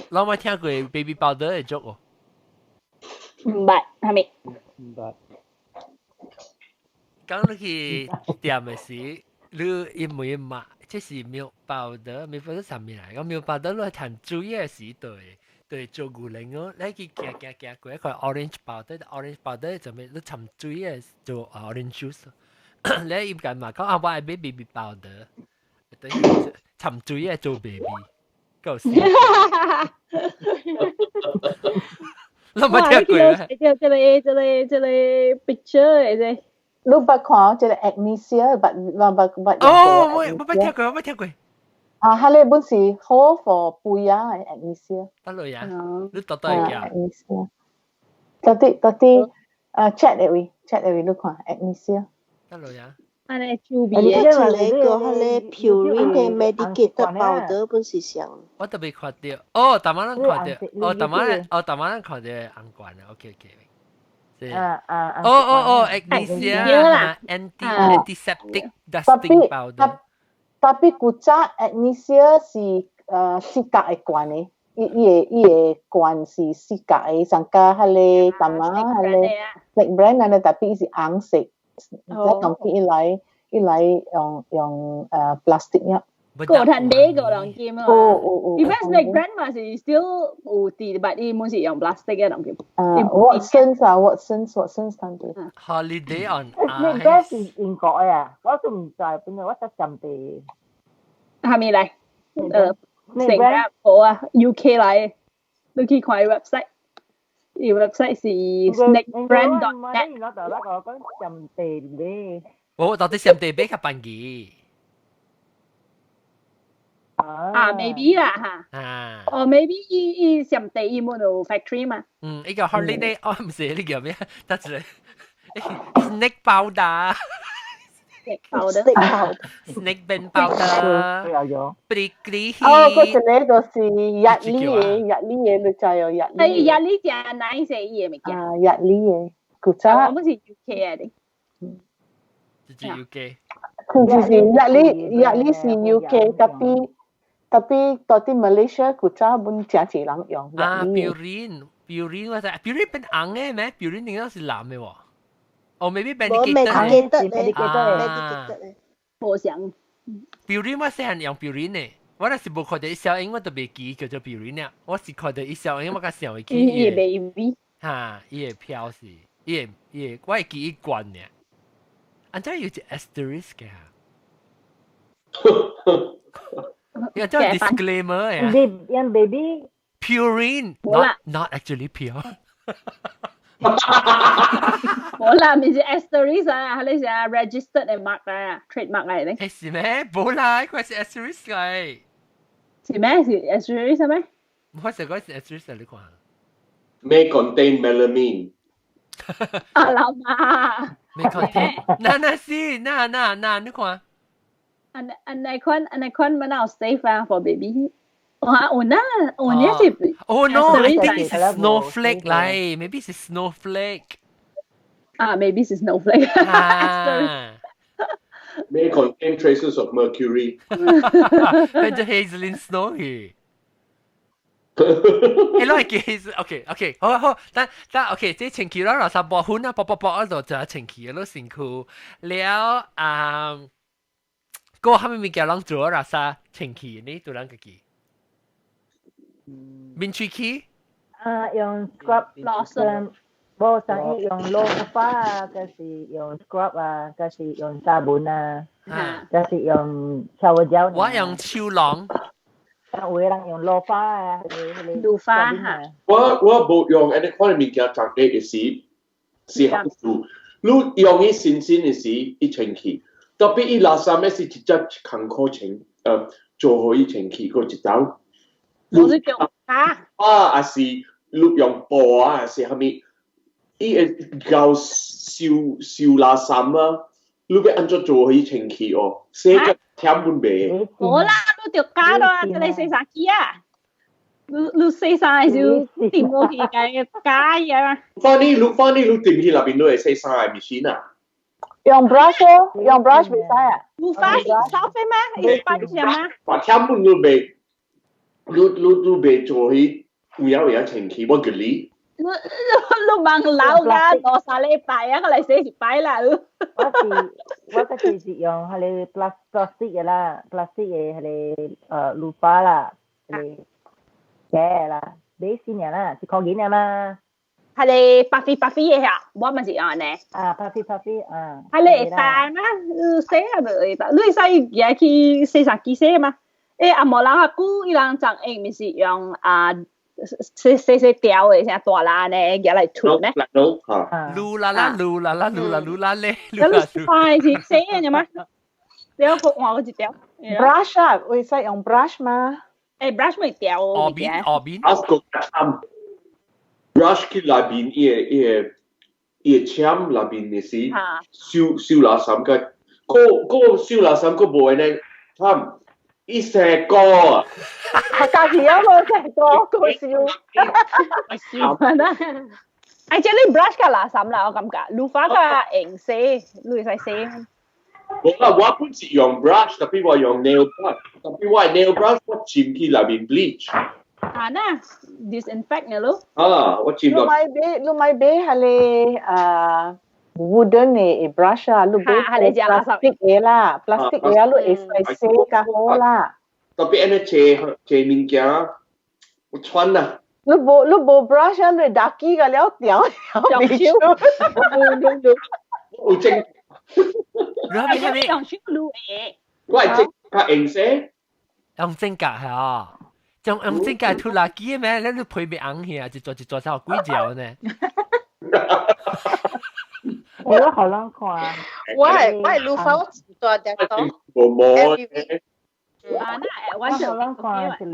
老冇聽過 Baby Powder 會做哦。毋捌，係咪？毋捌。講你去店的時，你因為嘛，這是 milk powder，milk powder 啥物來？講 milk powder 你歎水的時對對做牛奶哦，你去行行行過一塊 orange powder，orange powder 就咩？你歎水的做 orange juice。你伊敢嘛講啊，我愛買 baby powder，等於歎水的做 baby，夠死。你冇聽過咩？這個這個這個 picture 的這。你捌看這個 Agnesia，捌捌捌捌。哦，我我捌聽過，我捌聽過。啊，彼個本是好 for 肥仔的 Agnesia。得類啊？你到底會叫？Agnesia。到底到底啊，chat 的位，chat 的位，你看 Agnesia。得類啊？按呢手味的。一個彼個 Pureen 的 medicated powder 本是上。我特別看著，哦，逐擺咱看著，哦，逐擺哦，逐擺咱看著紅罐啊，OK OK。啊啊哦哦哦，Agnesia anti antiseptic dusting powder。 Tapi 古早 Agnesia 是四角的罐的，伊伊個伊個罐是四角的，上加彼個淡仔彼個 Snake Brand 按呢，tapi 伊是紅色，再當伊來伊來用用plastic 呀。個趁買個兩件啊。有有有。 Even Snake Brand 嘛是 still 有佇，但伊滿是用 plastic 嘅兩件。啊，Watsons 啊，Watsons Watsons 當地。 Holiday on Snake Brand 是英國的啊，我都毋知邊個，我才針對。係咪嚟？Snake Brand 無啊，UK 來的，你去看伊 website，伊 website 是 snakebrand.net。我就我講針對咧。我到底針對買較便宜。啊，maybe 啦嚇。啊。哦，maybe 伊伊上地伊滿有 factory 嘛。嗯，伊個 holiday，哦，毋是，你叫咩？得一個 snake powder。 Snake powder。 Snake brand powder。有。 Prickly 哦，嗰一個就是 Yardley 的，Yardley 的，你知哦，Yardley。哎，Yardley 誠 nice 伊的物件。啊，Yardley 的，古早。我們是 UK 的。是 UK。是是是，藥理藥理是 UK，tapi tapi 到佇 Malaysia 古早本誠濟人用。啊，Pureen Pureen 我知，Pureen 變紅嘅咩？Pureen 點解是藍嘅喎？哦，maybe medicated 嘅。medicated。無相。 Pureen 我細漢用 Pureen 嘅，我若是無看到伊小英，我都袂記叫做 Pureen 啊。我是看到伊小英，我較想會記。伊 baby。哈，伊會飄是，伊會伊會，我會記伊罐呢。按怎有一 asterisk 嘅？有這 disclaimer 呀。用 baby。 Purine not actually pure。無啦，毋是 asterisk 啊，係你是 registered 的 mark 啊，trademark 嚟咧。係是咩？無啦，佢是 asterisk 嚟。是咩？是 asterisk 咩？我是講是 asterisk 你看。 May contain melamine。啊老媽。 May contain，那那是那那那你看。按按那款按那款มันเอา safe 啊 for baby。哇，有那有那是。 Oh no, I think it's snowflake 嚟，maybe it's snowflake。啊，maybe it's snowflake。啊。 May contain traces of mercury。變做 Hazeline Snow 去。誒，攞係記，OK OK，好好，等等 OK，這清氣啦，垃圾薄粉啊，薄薄薄嗰度就清氣咯，身軀了啊，個後面物件攏做垃圾清氣，你做人家己。面喙齒？啊，用 scrub 老無上伊用老花啊，就是用 scrub 啊，就是用沙本啊，就是用 shower gel。我用手籠。有的人用老花啊，老花嚇。我無用按呢款的物件，逐個的時是好處。你用伊新鮮的時，伊清氣，特別伊垃圾的是直接工課清，做好伊清氣，閣一道。我是叫啊。啊，還是你用布啊，還是啥物？伊會夠收收垃圾啊！你欲按怎做予伊清氣哦？洗個忝本袂。無啦，你著加咯，這個洗衫機啊！你你洗衫的時候掂落去，加加伊啊。反正你反正你掂去內面，你會洗衫的 machine 啊？用 brush 哦，用 brush 袂使啊。有發燒費嗎？有發錢嗎？發忝本你袂，你你你袂做彼有影有影清氣，我叫你。你你問老噶，多三禮拜啊，我來洗一擺啦。我是我個是用彼個 plastic 的啦，plastic 的彼個loofah 啦，彼個嘅啦，買新嘅啦，一箍銀仔嘛。係你 puffy puffy 的嚇，我嘛是按呢。啊，puffy puffy 啊。係你會帶嗎？你洗啊無會帶，你會使舉去洗衫機洗嗎？欸，阿無人啊，久伊人長用，毋是用啊。細細細條的，像大啦呢，舉來塗呢。嚕啦啦嚕啦啦嚕啦嚕啦咧，咁你快是洗嘅嘛？你要換過一條。 brush 啊，會使用 brush 嗎？欸，brush 咪條。後邊後邊。 brush 個慘，brush 去內面伊個伊個伊個籤內面的是收收垃圾個，個個收垃圾個無呢慘。伊成個啊！家己有冇成個個笑？笑啦！哎，這你 brush 較垃圾啦，我感覺，loofah 較用洗，你會使洗。無啦，我本是用 brush，特別我用 nail brush，特別我 nail brush 我浸去內面 bleach。啊，那 disinfect 嘅咯。啊，我浸落。你買買你買買係啊 wooden 嘅 brush 啊，你買 plastic 嘅啦，plastic 嘅啊，你會使洗較好啦。特別按呢切切物件，我穿啦。你無 brush 啊，你打機個了掉掉未出。有正。你係咪用手擼嘅？我係正較用洗。用正格係啊，用用正格吐垃圾咩？你你皮袂紅去啊？一撮一撮才有幾條呢？我好難看。我係 loofah 我大隻多。無毛。啊，那我好難看一個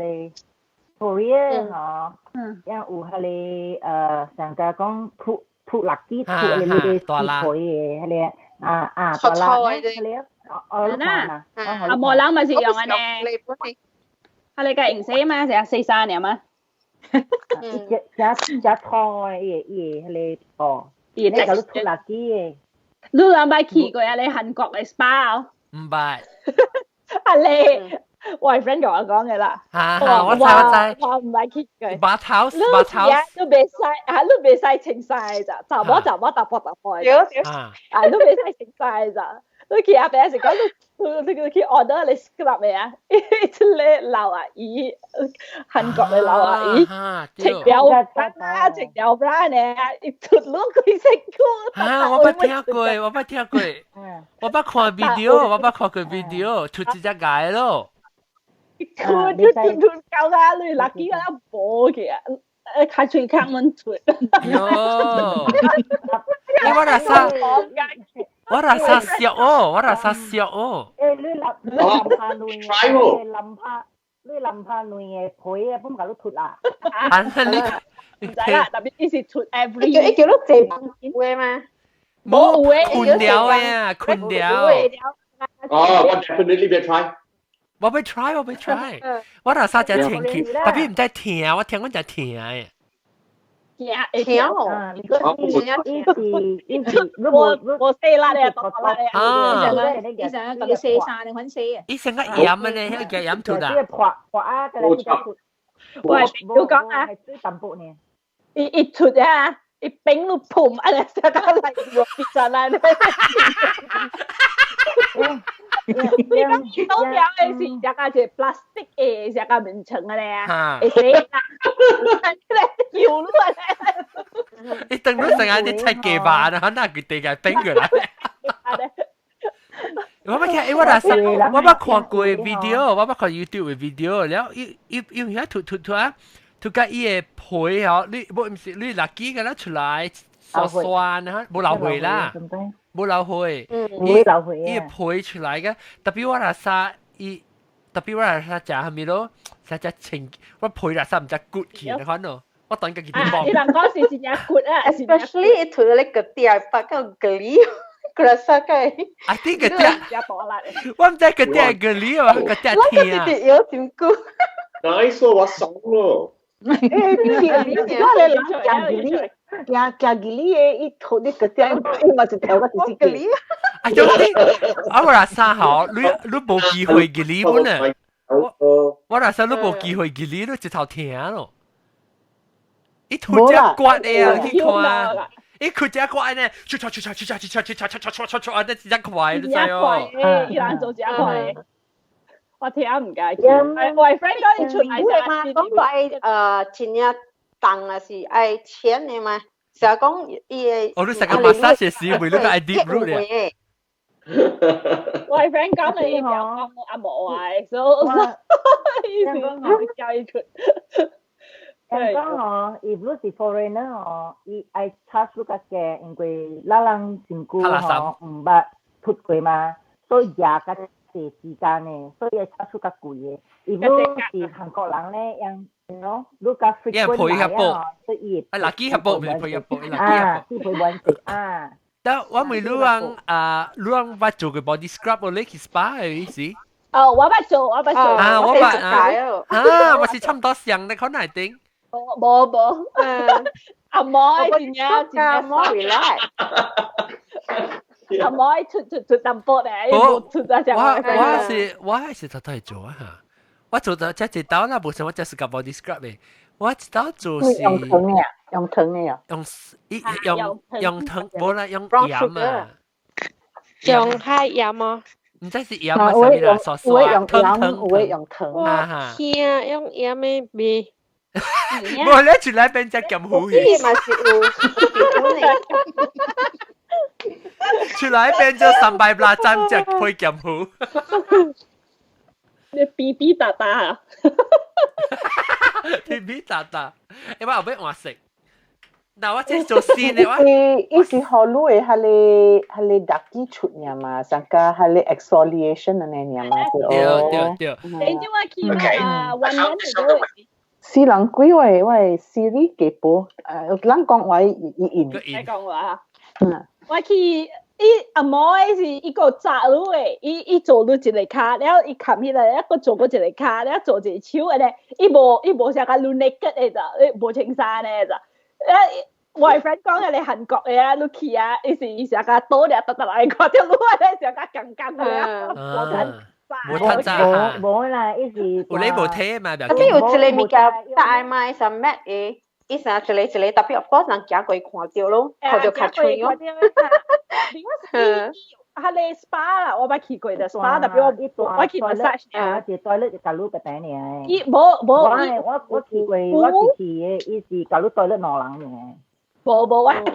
Korea 嗬，因有彼個上家講吐吐垃圾吐彼個皮的彼個啊啊大辣彼個，我看啦。啊，無人嘛是用按呢。啊，你個用洗嘛，成日洗衫爾嘛。只只只粗的，伊個伊個彼個哦，你甲你吐垃圾的。你兩擺去過啊？你韓國嘅 SPA 毋捌。啊你，我 friend 同我講嘅啦。哈哈，我知我知。我毋捌去過。把頭把頭。你袂使啊！你袂使清晒咋？查某查某，查甫查甫。對對。啊！你袂使清晒咋？你去阿伯是講你你去 order 你 scrub 嘅啊？一個老阿姨，韓國嘅老阿姨，食了啊，食了不呢？一出攏規身軀。啊！我捌聽過，我捌聽過，我捌看 video，我捌看過 video，出一隻解咯。出出出出到啊！你垃圾啊，無去啊！開喙空門出。喲！你我來啥？我來啥笑哦！我來啥笑哦！欸，你淋你淋怕卵嘅，你淋怕你淋怕卵嘅皮啊，本甲你脫啊！啊，你唔知啦，特別伊是出 every，伊叫你坐有嗎？冇困了啊，困了。哦，我 definitely 欲 try。我欲 try，我欲 try。我若啥只清氣，特別毋知疼，我聽講就疼的。疼疼哦，伊是伊是，我我細啦咧，大啦咧，啊，伊成個洗衫你款洗啊，伊成個鹽的咧，迄個鹽吐啦。破破啊，個喂，你講啊，水淡薄呢。伊一吐啊，伊冰都噴啊，成個嚟個變咗啦。你講倒掉的是一個是 plastic 的，一個棉床的咧，會洗啦，油落來。你等到成日啲菜雞巴啊，哪佢地個冰過來？我捌聽，我若我捌看過 video，我捌看 YouTube 的 video，了伊伊伊遐塗塗塗啊，塗甲伊的皮吼，你無毋是你垃圾個啦出來酸酸啊，無流血啦。無流血，無流血伊皮出來嘅，特別我若啥伊，特別我若啥食啥物咯，啥食清，我皮若啥毋知骨去，你看咯，我等家己點望。伊人講是真正骨啊，especially 伊塗咧個底白個ဂ rasa 個。啊，啲個底，我毋知個底蛤蜊啊，個底疼啊。我個有點骨。 Nice 我爽咯。欸，我咧人食蛤蜊。行行吉利的，伊吐你個點，伊嘛是跳個直接。啊，總之，啊我若啥吼，你你無機會吉利本啊。我我若啥你無機會吉利，你一頭疼咯。伊吐隻骨的啊，去看。伊吐隻骨呢，出出出出出出出出出出出出出，啊，那真快，你知哦。伊人做真快。我聽唔解。我 friend 講伊出來嘛，講愛真正。重啊是愛錢的嘛，成日講伊會。哦，你成個 massage 時為你個愛 deep root 咧。我 friend 講你講阿無啊，所以伊是教伊出。人講吼，伊如是 foreigner 吼，伊愛 charge 較低，因為咱人真久吼毋捌出過嘛，所以也較濟時間的，所以愛 charge 較貴的。伊如是韓國人咧，用。喏，你較 frequent 來啊，所以啊，垃圾較薄，毋是配較薄，啊，是配完成啊。但我問你講啊，你講捌做過 body scrub 無？你去 SPA 的意思？哦，我捌做，我捌做。啊，我捌啊，啊，我是差唔多上的可能頂。無無，阿媽真正真正more relax。阿媽出出出淡薄咧，無出啊！我我是我還是頭頭做啊。我做到這一道啦，無像我這是個 body scrub 的，我一道做是用糖的，用糖的啊，用一用用糖，無啦，用鹽啊，用海鹽啊，毋知是鹽啊，啥物啦，酸酸糖糖，有的用糖，我聽用鹽的味，無你出來變隻鹹糊去，嘛是有，出來變做300拉針隻配鹹糊。你嗶嗶哒哒啊！嗶嗶哒哒，欸，我後尾換色。嗱，我這做新的我。伊是予你的彼个彼个垃圾出爾嘛，上加彼个 exfoliation 按呢爾嘛。對對對。你知我去嘛？雲南嗰個。四人幾位，我的 Siri 給播，咱講話伊伊。你講話。嗯。我去。伊阿嬷的是伊個紮滷的，伊伊做滷一個跤，了伊冚起來，一個做過一個跤，了做一個手按呢，伊無伊無啥個滷內骨的咋，伊無穿衫的咋，我 friend 講嘅你韓國嘅啊，你去啊，伊是伊成個倒了得得來，看到你咧成個剛剛嘅啊，無趁無趁早無啦，伊是有你無睇嘛？啊，你有一個物件大嘛，是 mat 的，伊成一個一個，特別 of course 人行過看到咯，看到較脆咯。彼個 SPA 啦，我捌去過的 SPA，特別我去 massage 啊，一 toilet 就共你個頂爾。伊無無，我去過，我是去的，伊是共你 toilet 兩人爾。無無，我去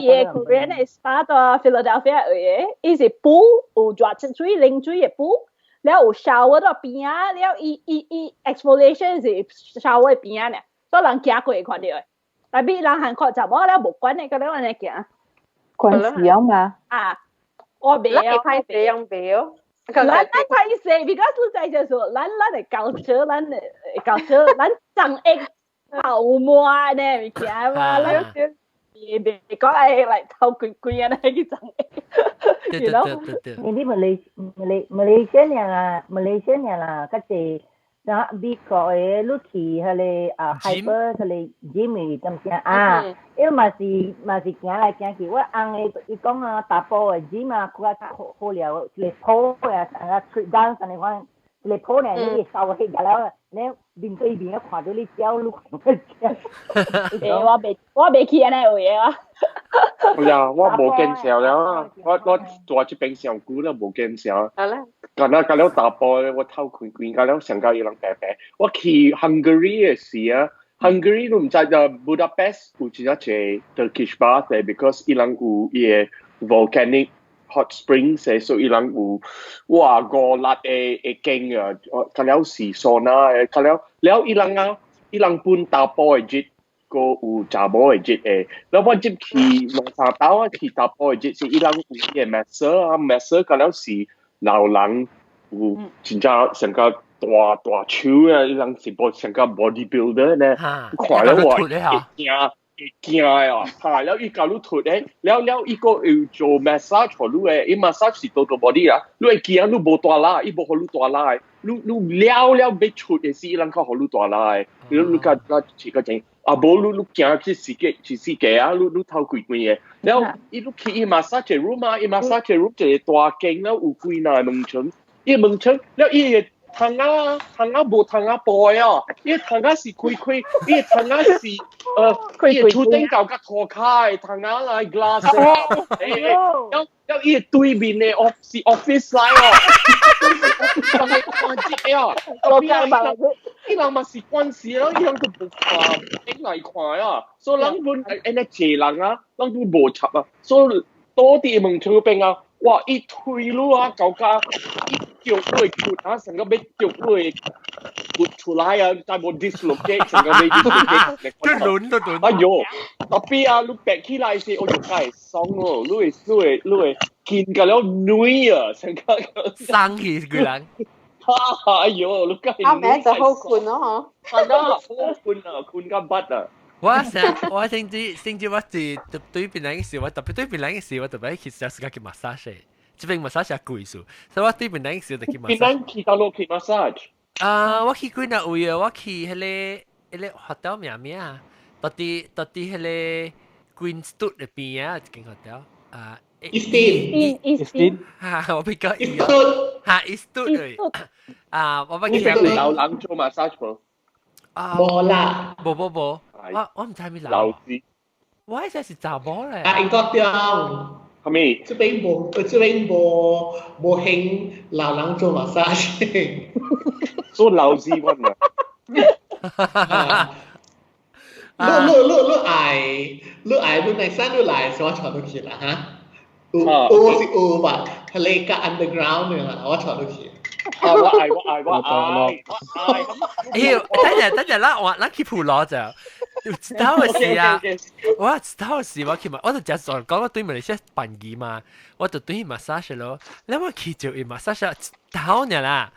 的 Korean 的 SPA 到 Philadelphia 的，伊是 pool 有熱水冷水的 pool，了有 shower 到邊仔，了伊伊伊 exfoliation 是 shower 邊仔爾，所以人行過會看到的。特別人韓國查某了無管的，佮你按呢行。關事啊嘛。啊。我袂啊，歹勢用袂哦。咱咱歹勢，because 你知就是咱的 culture，咱的 culture，咱長會泡沫呢物件嘛，咱袂講愛來偷規規按呢去長會。對對對對。你馬來西亞啦，馬來西亞啦，較濟。那美國的你去彼个啊 hyper 彼个 gym 點正啊，伊嘛是行來行去。我翁的伊講啊，查埔的 gym 啊，較好好了，一个鋪啊，啊 street dance 按呢款，一个鋪呢，你掃起了，你面對面看到你鳥，你看欸，我袂去按呢位啊。哎呀，我無見笑了，我住這邊上久了無見笑。好啦。敢若甲了查埔我頭開開甲了上甲伊人白白。我去 Hungary 的時啊，Hungary 你毋知啊，Budapest 有真濟 Turkish bath 的，because 伊人有伊个 volcanic hot springs 的，所以伊人有哇五六个的間啊，甲了是 sauna 的，甲了了伊人啊，伊人分查埔的熱，閣有查某的熱的。了我入去兩三兜啊，去查埔的熱是伊人有伊个 masseur 啊，masseur 甲了是老人有真正上較大大手啊，伊人是無上較 bodybuilder 呢，看了我會驚會驚啊！哈，了伊共你脫咧，了了伊閣有做 massage 予你的，伊 massage 是 total body 啊，你會驚你無大力，伊無予你大力的，你了了欲出的時，伊人較予你大力的，你較較是較正，啊無你驚去死個去死個啊，你頭開開的，了伊你去伊 massage room 啊，伊 massage room 一個大間了有幾若門窗，伊門窗了伊個窗仔窗仔無窗仔布的哦，伊窗仔是開開，伊窗仔是伊個厝頂到佮塗跤的窗仔來 glass 的，欸，了了伊個對面的 office office 來哦，人來看這個哦，後壁伊人嘛是關係咯，伊人都無看，頂來看啊，所以人本按呢濟人啊，人都無插啊，所以倒佇門窗邊啊，哇！伊推你啊，搞甲伊腳你骨啊，成個欲腳你骨出來啊，但無 dislocate，成個欲 dislocate。都輪都輪。哎喲，特別啊，你爬起來時，我就開爽哦，你會見甲了軟啊，成個生氣個人。哈哈，哎喲，你梗阿妹就好困咯，嗬。係啊，好困啊，困甲捌啊。我成我甚至我是對邊人嘅時，我特別對邊人嘅時，我特別去食時間去 massage，這邊 massage 係貴數，所以我對邊人嘅時就去 massage。邊人去佗落去 massage？啊，我去幾若位啊，我去彼個 hotel 名咩啊？到底彼個 Queen Street 入邊啊，一間 hotel 啊。 Eastin。 Eastin。哈，我比較哈 Eastwood 啊，我捌去。你老人做 massage 無？啊，無啦，無無無，我毋知咩老子，我迄隻是查某咧。啊，英國中，係咪？這邊無興老人做 massage。做老子阮啊！你愛，你內山你來，是我坐落去啦哈。有有是有吧？佢你個 underground 嘅啦，我坐落去。啊！我愛我愛我愛我愛。哎，等陣等陣啦，我咱去鋪路就，知道嘅事啊！我知道嘅事，我去嘛，我就食講講我對馬來西亞辦儀嘛，我就對 massage 咯。你我去就伊 massage 一刀爾啦。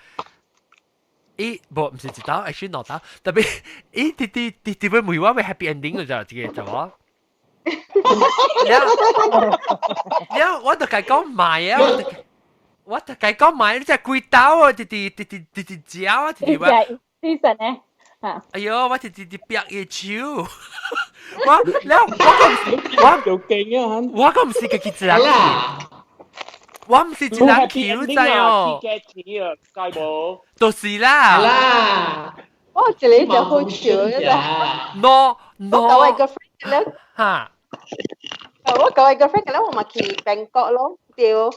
伊無毋是一刀，actually 兩刀，特別伊直直直直欲問我欲 happy ending 就這個就我。了了，我就共講莫啊！我就共講莫，你只幾刀啊！直直直直直直嚼啊！直直話。 season 咧。哎喲，我直直直煏伊手，我了我我就勁啊！我個毋是家己一人去，我毋是一人去，你知哦？去無？就是啦。啦。我一個就好笑嘅咋。 No no。我舊個 friend 咧。嚇。我舊個 friend 咧，我咪去 Bangkok 咯，對，了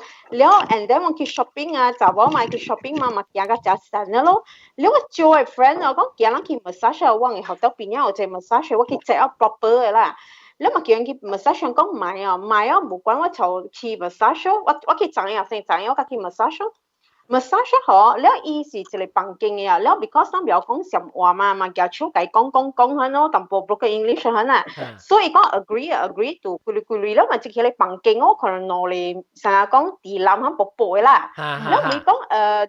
and then 我去 shopping 啊，查某嘛去 shopping 嘛，嘛行到誠散咯。了我招個 friend 我講行人去 massage，我學校邊仔有一個 massage，我去 check out proper 的啦。了嘛叫人去 massage，講毋愛哦，毋愛哦，無管我就去 massage，我去知影先知影，我較去 massage。massage 嗬，了伊是一個房間的啊，了 because 咱袂曉講暹話嘛，嘛舉手共伊講講講彼咯，淡薄 broken English 彼啦，所以講 agree agree to 規類規類，了嘛這個房間我可能兩个啥講地南彼薄薄的啦，了伊講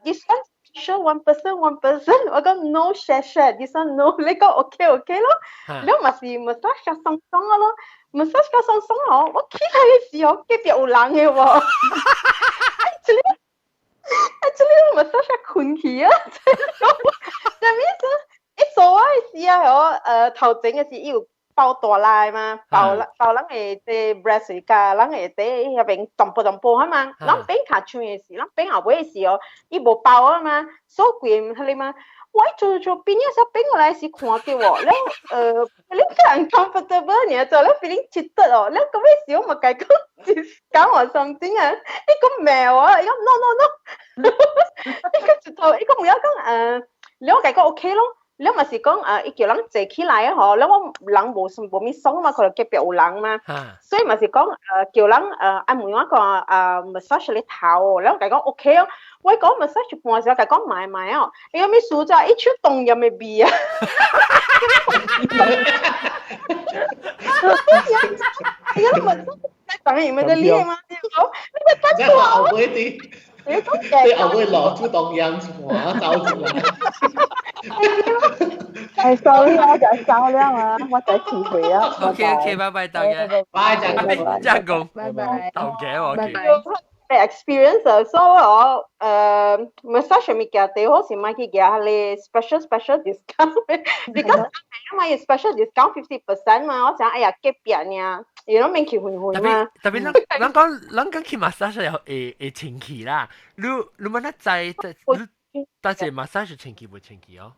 this one share one person one person，我講 no share share this one no，你講 OK OK 咯，了嘛是 massage 較鬆鬆的咯，massage 較鬆鬆哦，我起來的時候隔壁有人的喎，哎，這個。Actually 我 massage 睏去啊！啥物意思？一做我的時啊，哦，頭前的時伊有包大力嘛，包人包人的這 breast 佮人的這彼邊淡薄淡薄啊嘛，咱變較長的時，咱變後尾的時候，伊無包啊嘛，所以規彼個嘛，我一做做變咗時變過來時看著喎，了你 uncomfortable 爾，做了 feeling cheated 哦，了到尾時我嘛共伊講講我 something 啊，伊講沒啊，伊講 no no no，伊講一頭，伊講毋要講了我共伊講 OK 咯，了嘛是講伊叫人坐起來啊吼，了我人無無物爽嘛，可能隔壁有人嘛，所以嘛是講叫人按問我講massage 你頭，了我共伊講 OK 哦，我講 massage 一半時，我共伊講買買哦，伊講咩事咋？伊手凍入的味啊！伊講 massage 當然咪得你嘛，你個等我後尾啲，你後尾落出凍飲一半走出來。哎，sorry 啊，我就走了啊，我就去回啊。 OK OK，拜拜，豆嘅。拜，再見，拜拜。豆嘅我拜拜。 experience 所以我massage 物件最好是買去舉彼個 special special discount，because 阿買 special discount 50% 嘛，我想哎呀隔壁爾，伊攏免去遠遠嘛。特別咱講咱講去 massage 又會清氣啦，你問得知，你但是 massage 清氣無清氣哦？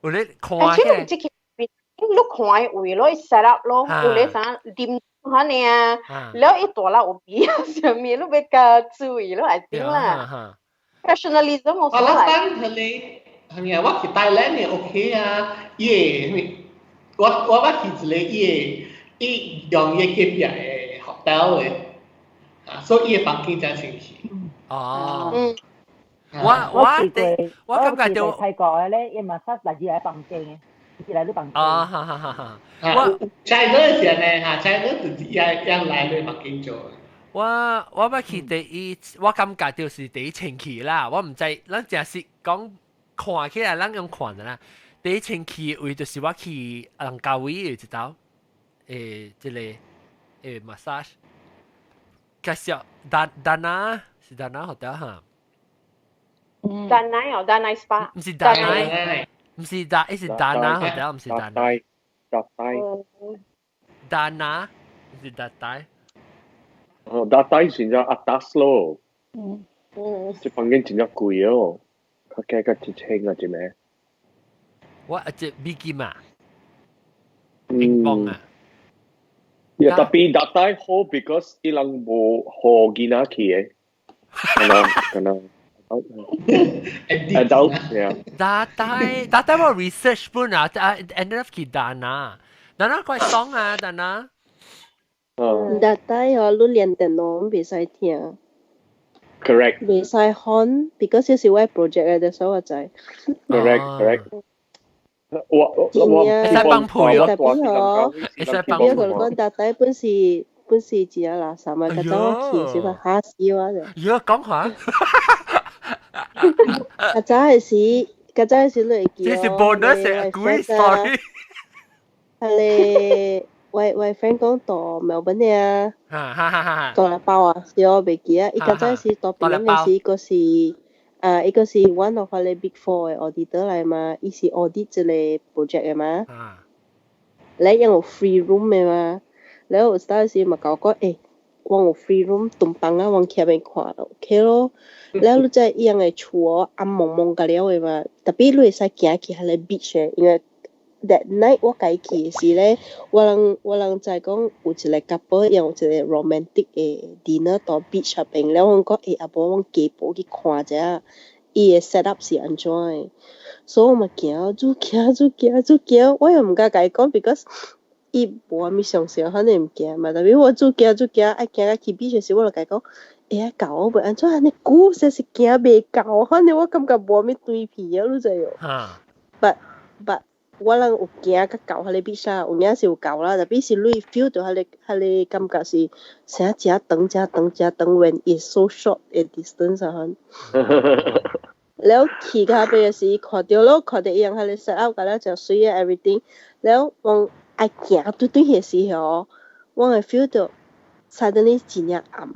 有咧看起來。你看位咯，set up 咯，有咧啥啉按呢啊，了伊大啦有味啊，啥物你欲較注意咯，I think 啦。Professionalism 我啊，咱係你係咪啊？我去 Thailand 呢 OK 啊，伊個我捌去一个伊個伊用伊隔壁的 hotel 的，啊，所以伊个房間誠清氣。哦。我我感覺到泰國的咧，伊 massage 來自來房間的。來你房間。啊，哈哈哈哈！我 China 是按呢哈，China 就是一樣來你房間做。我捌去第一，我感覺就是第一清氣啦。我毋知，咱誠實講看起來，咱用看的啦。第一清氣位就是我去蘭卡威的一道，這个massage。介紹丹丹娜是丹娜 hotel 哈？丹奈哦，丹奈 spa。毋是丹奈。毋是達，伊是達拿 hotel，毋是達拿。達帶。達拿，毋是達帶。哦，達帶真正 atas 咯。這房間真正貴哦，較價較1,000啊，一暝。我這美金啊，英鎊啊。也特別達帶好，because 伊人無予囡仔去的，可能可能。adult yeah。達帶達帶我 research 本啊，啊 end up 去達拿，達拿怪爽啊，達拿。達帶哦，你連電腦袂使聽。 Correct。袂使看，because 這是我 project 的，所以我知。 Correct correct。我我會使幫配哦，特別哦，會使幫配。我講達帶本是真正垃圾嘛，較早我去是話嚇死我就。如果講下。較早的時，較早的時你會記這是 bonus 嘅 story。彼个我 friend 講到墨爾本啊，哈哈哈！大禮包啊，是我袂記啊。伊較早時到檳榔的時，閣是啊，伊個是 one of 彼個 Big Four 的 auditor 來嘛，伊是 audit 這個 project 的嘛。咧𪜶有 free room 的嘛，了有當時嘛共我講，欸，我有 free room 東房啊，我去遐邊看，OK 咯。了你知伊樣的厝哦，暗濛濛個了的嘛，tapi 你會使行去彼個 beach 的，因為 that night 我共伊去的時咧，我人知講有一個 couple 用一個 romantic 的 dinner 到 beach 那邊，了我講，欸，啊無阮加步去看一下，伊的 set up 是按怎的，所以我嘛行，愈行愈行愈行，我也毋敢共伊講，because 伊無啥物相信，反正毋驚嘛。但是我愈行愈行，愛行到去 beach 的時，我就共伊講，欸啊到袂按怎按呢久，實是行袂到，反正我感覺無啥物對皮啊，你知無？But 我人有行較到彼個 beach 啦，有影是有到啦，但是你 feel 到彼個感覺是啥誠長誠長誠長，when it's so short a distance 啊。了去到尾的時，看著咯，看著伊樣彼個 set up 甲了誠媠啊 everything，了我愛行對對彼時候，我會 feel 到 suddenly 真正暗，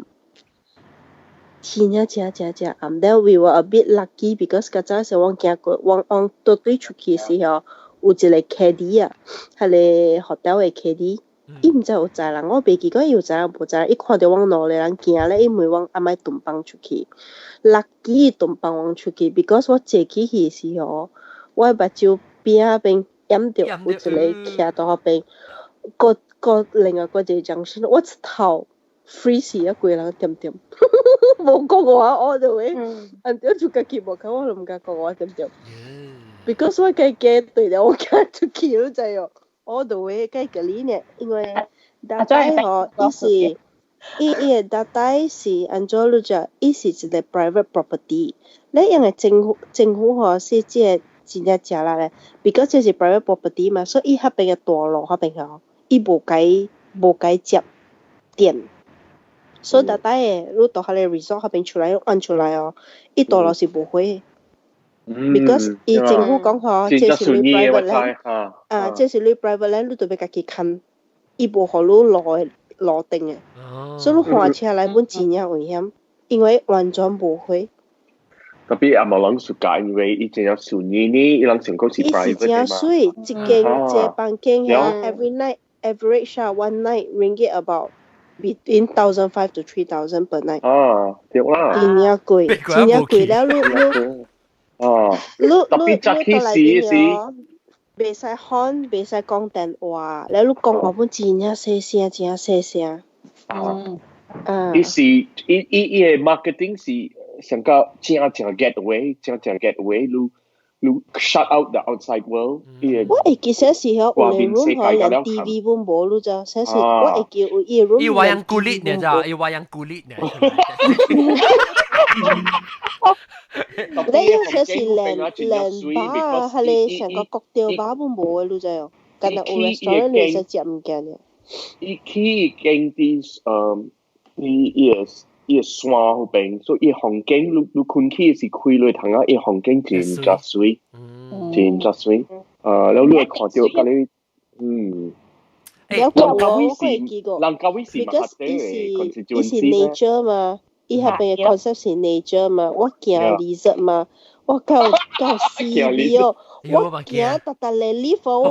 真正誠誠誠暗。Then we were a bit lucky because 較早時阮行過，阮倒對出去的時候，有一個 caddy 啊，彼個 hotel 的 caddy，伊毋知有載人，我袂記講伊有載人無載人，伊看著阮兩個人行咧，伊問阮阿莫頓放出去，lucky 伊頓放阮出去，because 我坐起去的時候，我的目睭邊仔邊掩著有一個徛佇彼邊，閣閣另外閣一個 junction，我一頭 freeze 啊，規人點點，無講話 all the way，按著就家己無講，我就毋敢講話點點。because 我家己對了，我行出去，你知無？all the way 計個裡呢，因為大概吼，伊是伊伊的大概是按怎你知？伊是一個 private property，你因為政府吼是這個真正食力咧，because 這是 private property 嘛，所以伊彼邊的大路彼邊吼，伊無共接電，所以大概的你到彼個 resort 彼邊出來按出來哦，伊大路是無火的。because 伊政府講吼，這是你 private land，啊，這是你 private land，你就欲家己看，伊無予你路的路燈的，所以你駛車來本真正危險，因為完全無火。 Tapi 也無人 suka，因為伊真正順意呢，伊人成講是 private 伊是真媠，一間這房間遐 every night average 啊，one night ringgit about between 1,500 to 3,000 per night。啊，對啦。真正貴，真正貴了，你。哦，你你你到內面哦，袂使喊，袂使講電話，了你講話本真正細聲，真正細聲。啊。伊是伊伊伊的 marketing 是上個正正 getaway，正正 getaway，你你 shut out the outside world。我會記說是吼，有個 room 吼，連 TV 本無，你知？說是我會記有伊個 room。伊 wayang kulit 呢咋？伊 wayang kulit 呢？你有說是連吧，彼個成個國雕吧本無的，你知哦？敢若有 restaurant 你會使食物件爾。伊去經佇伊伊個伊個山彼邊，所以伊風景你你困去是開落窗仔，伊風景真正媠，真正媠。了你會看著佮你，嗯。了蘭卡威是蘭卡威是，because 伊是伊是 nature 嘛，伊彼邊的 concept 是 nature 嘛，我驚 lizard 嘛，我夠夠死哦，我驚逐逐個 lift 我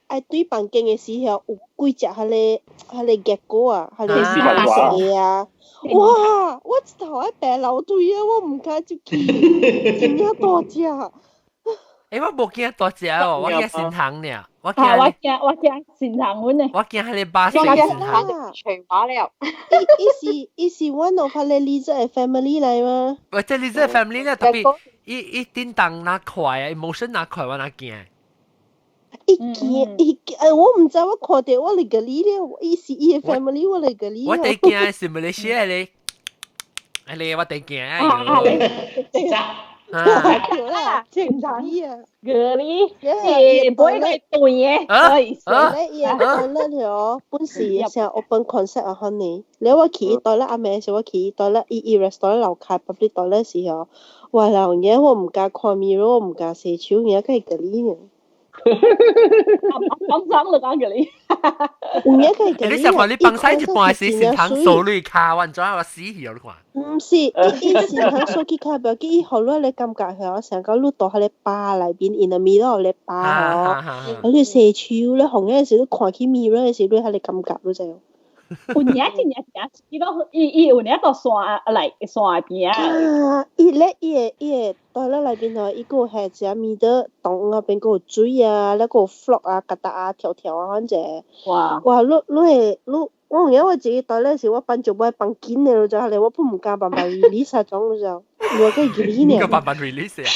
愛對房間的時候有幾隻彼個彼個 gecko 啊，彼個白色的啊，哇！我一頭愛爬樓梯啊，我毋敢入去，真正大隻。欸，我無驚大隻哦，我驚心痛爾。我驚我驚心痛阮呢。我驚彼個巴士心痛。全話了。伊是 one of 彼個 lizard 的 family 來嗎？喂，這 lizard family 咧，特別伊伊叮當若快啊，emotion 若快，我若驚。伊驚伊驚，我毋知我看著我嚟個你了，伊是伊的 family，我嚟個你。我第驚是馬來西亞咧，哎咧，我第驚啊！啊，對啦，正常啊，個你，伊不會對嘅，咧伊個 toilet 哦，本是成 open concept 啊，可能。了我去伊 toilet 暗暝時我去伊 toilet，伊伊 restaurant 樓下 public toilet 時候，哇老嘢我毋敢看 mirror，我毋敢洗手，而家會個你呢。講講就講嘅你。有影佢你想看你幫洗一半時先通掃你卡，我怎我死去你看。毋是，伊伊先通掃去卡，不要緊，伊予你咧感覺嗬，成個你佇彼个吧內面，in the middle 咧吧嗬，你洗手咧，紅嘅時，你看起 mirror 嘅時，你彼个感覺你知無？有影真正真，伊都伊伊有影到山來山邊啊！伊咧伊個伊個袋咧內面吼，伊閣有下一隻物的，洞那邊閣有水啊，咧閣有 frog 啊、曱甴啊、跳跳啊，反正。哇！哇！你你會你，我有影我一個袋咧是我放就愛放緊的，就係我不毋敢慢慢 release 啊種就，我個記呢。個慢慢 release 啊！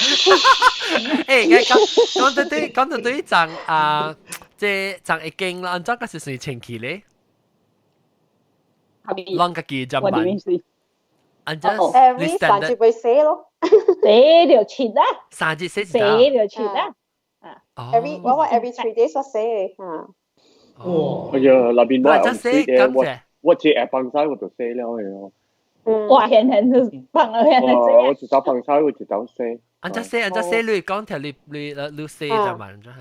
欸，講講到對講到對層啊，這層一間啦，按怎個是算清氣咧？攏家己浸辦。按怎？Every 三日會洗咯，洗就切啦。三日洗洗就切啦。 Every 我我 every 3 days 我洗嚇。哇！哎呀，那邊我有洗嘅，我我只下放晒我就洗了嘅咯。哇！現現就放了現現我一早放晒，我一早洗。按怎洗？按怎洗？你講條你你你洗就嘛？按怎嚇？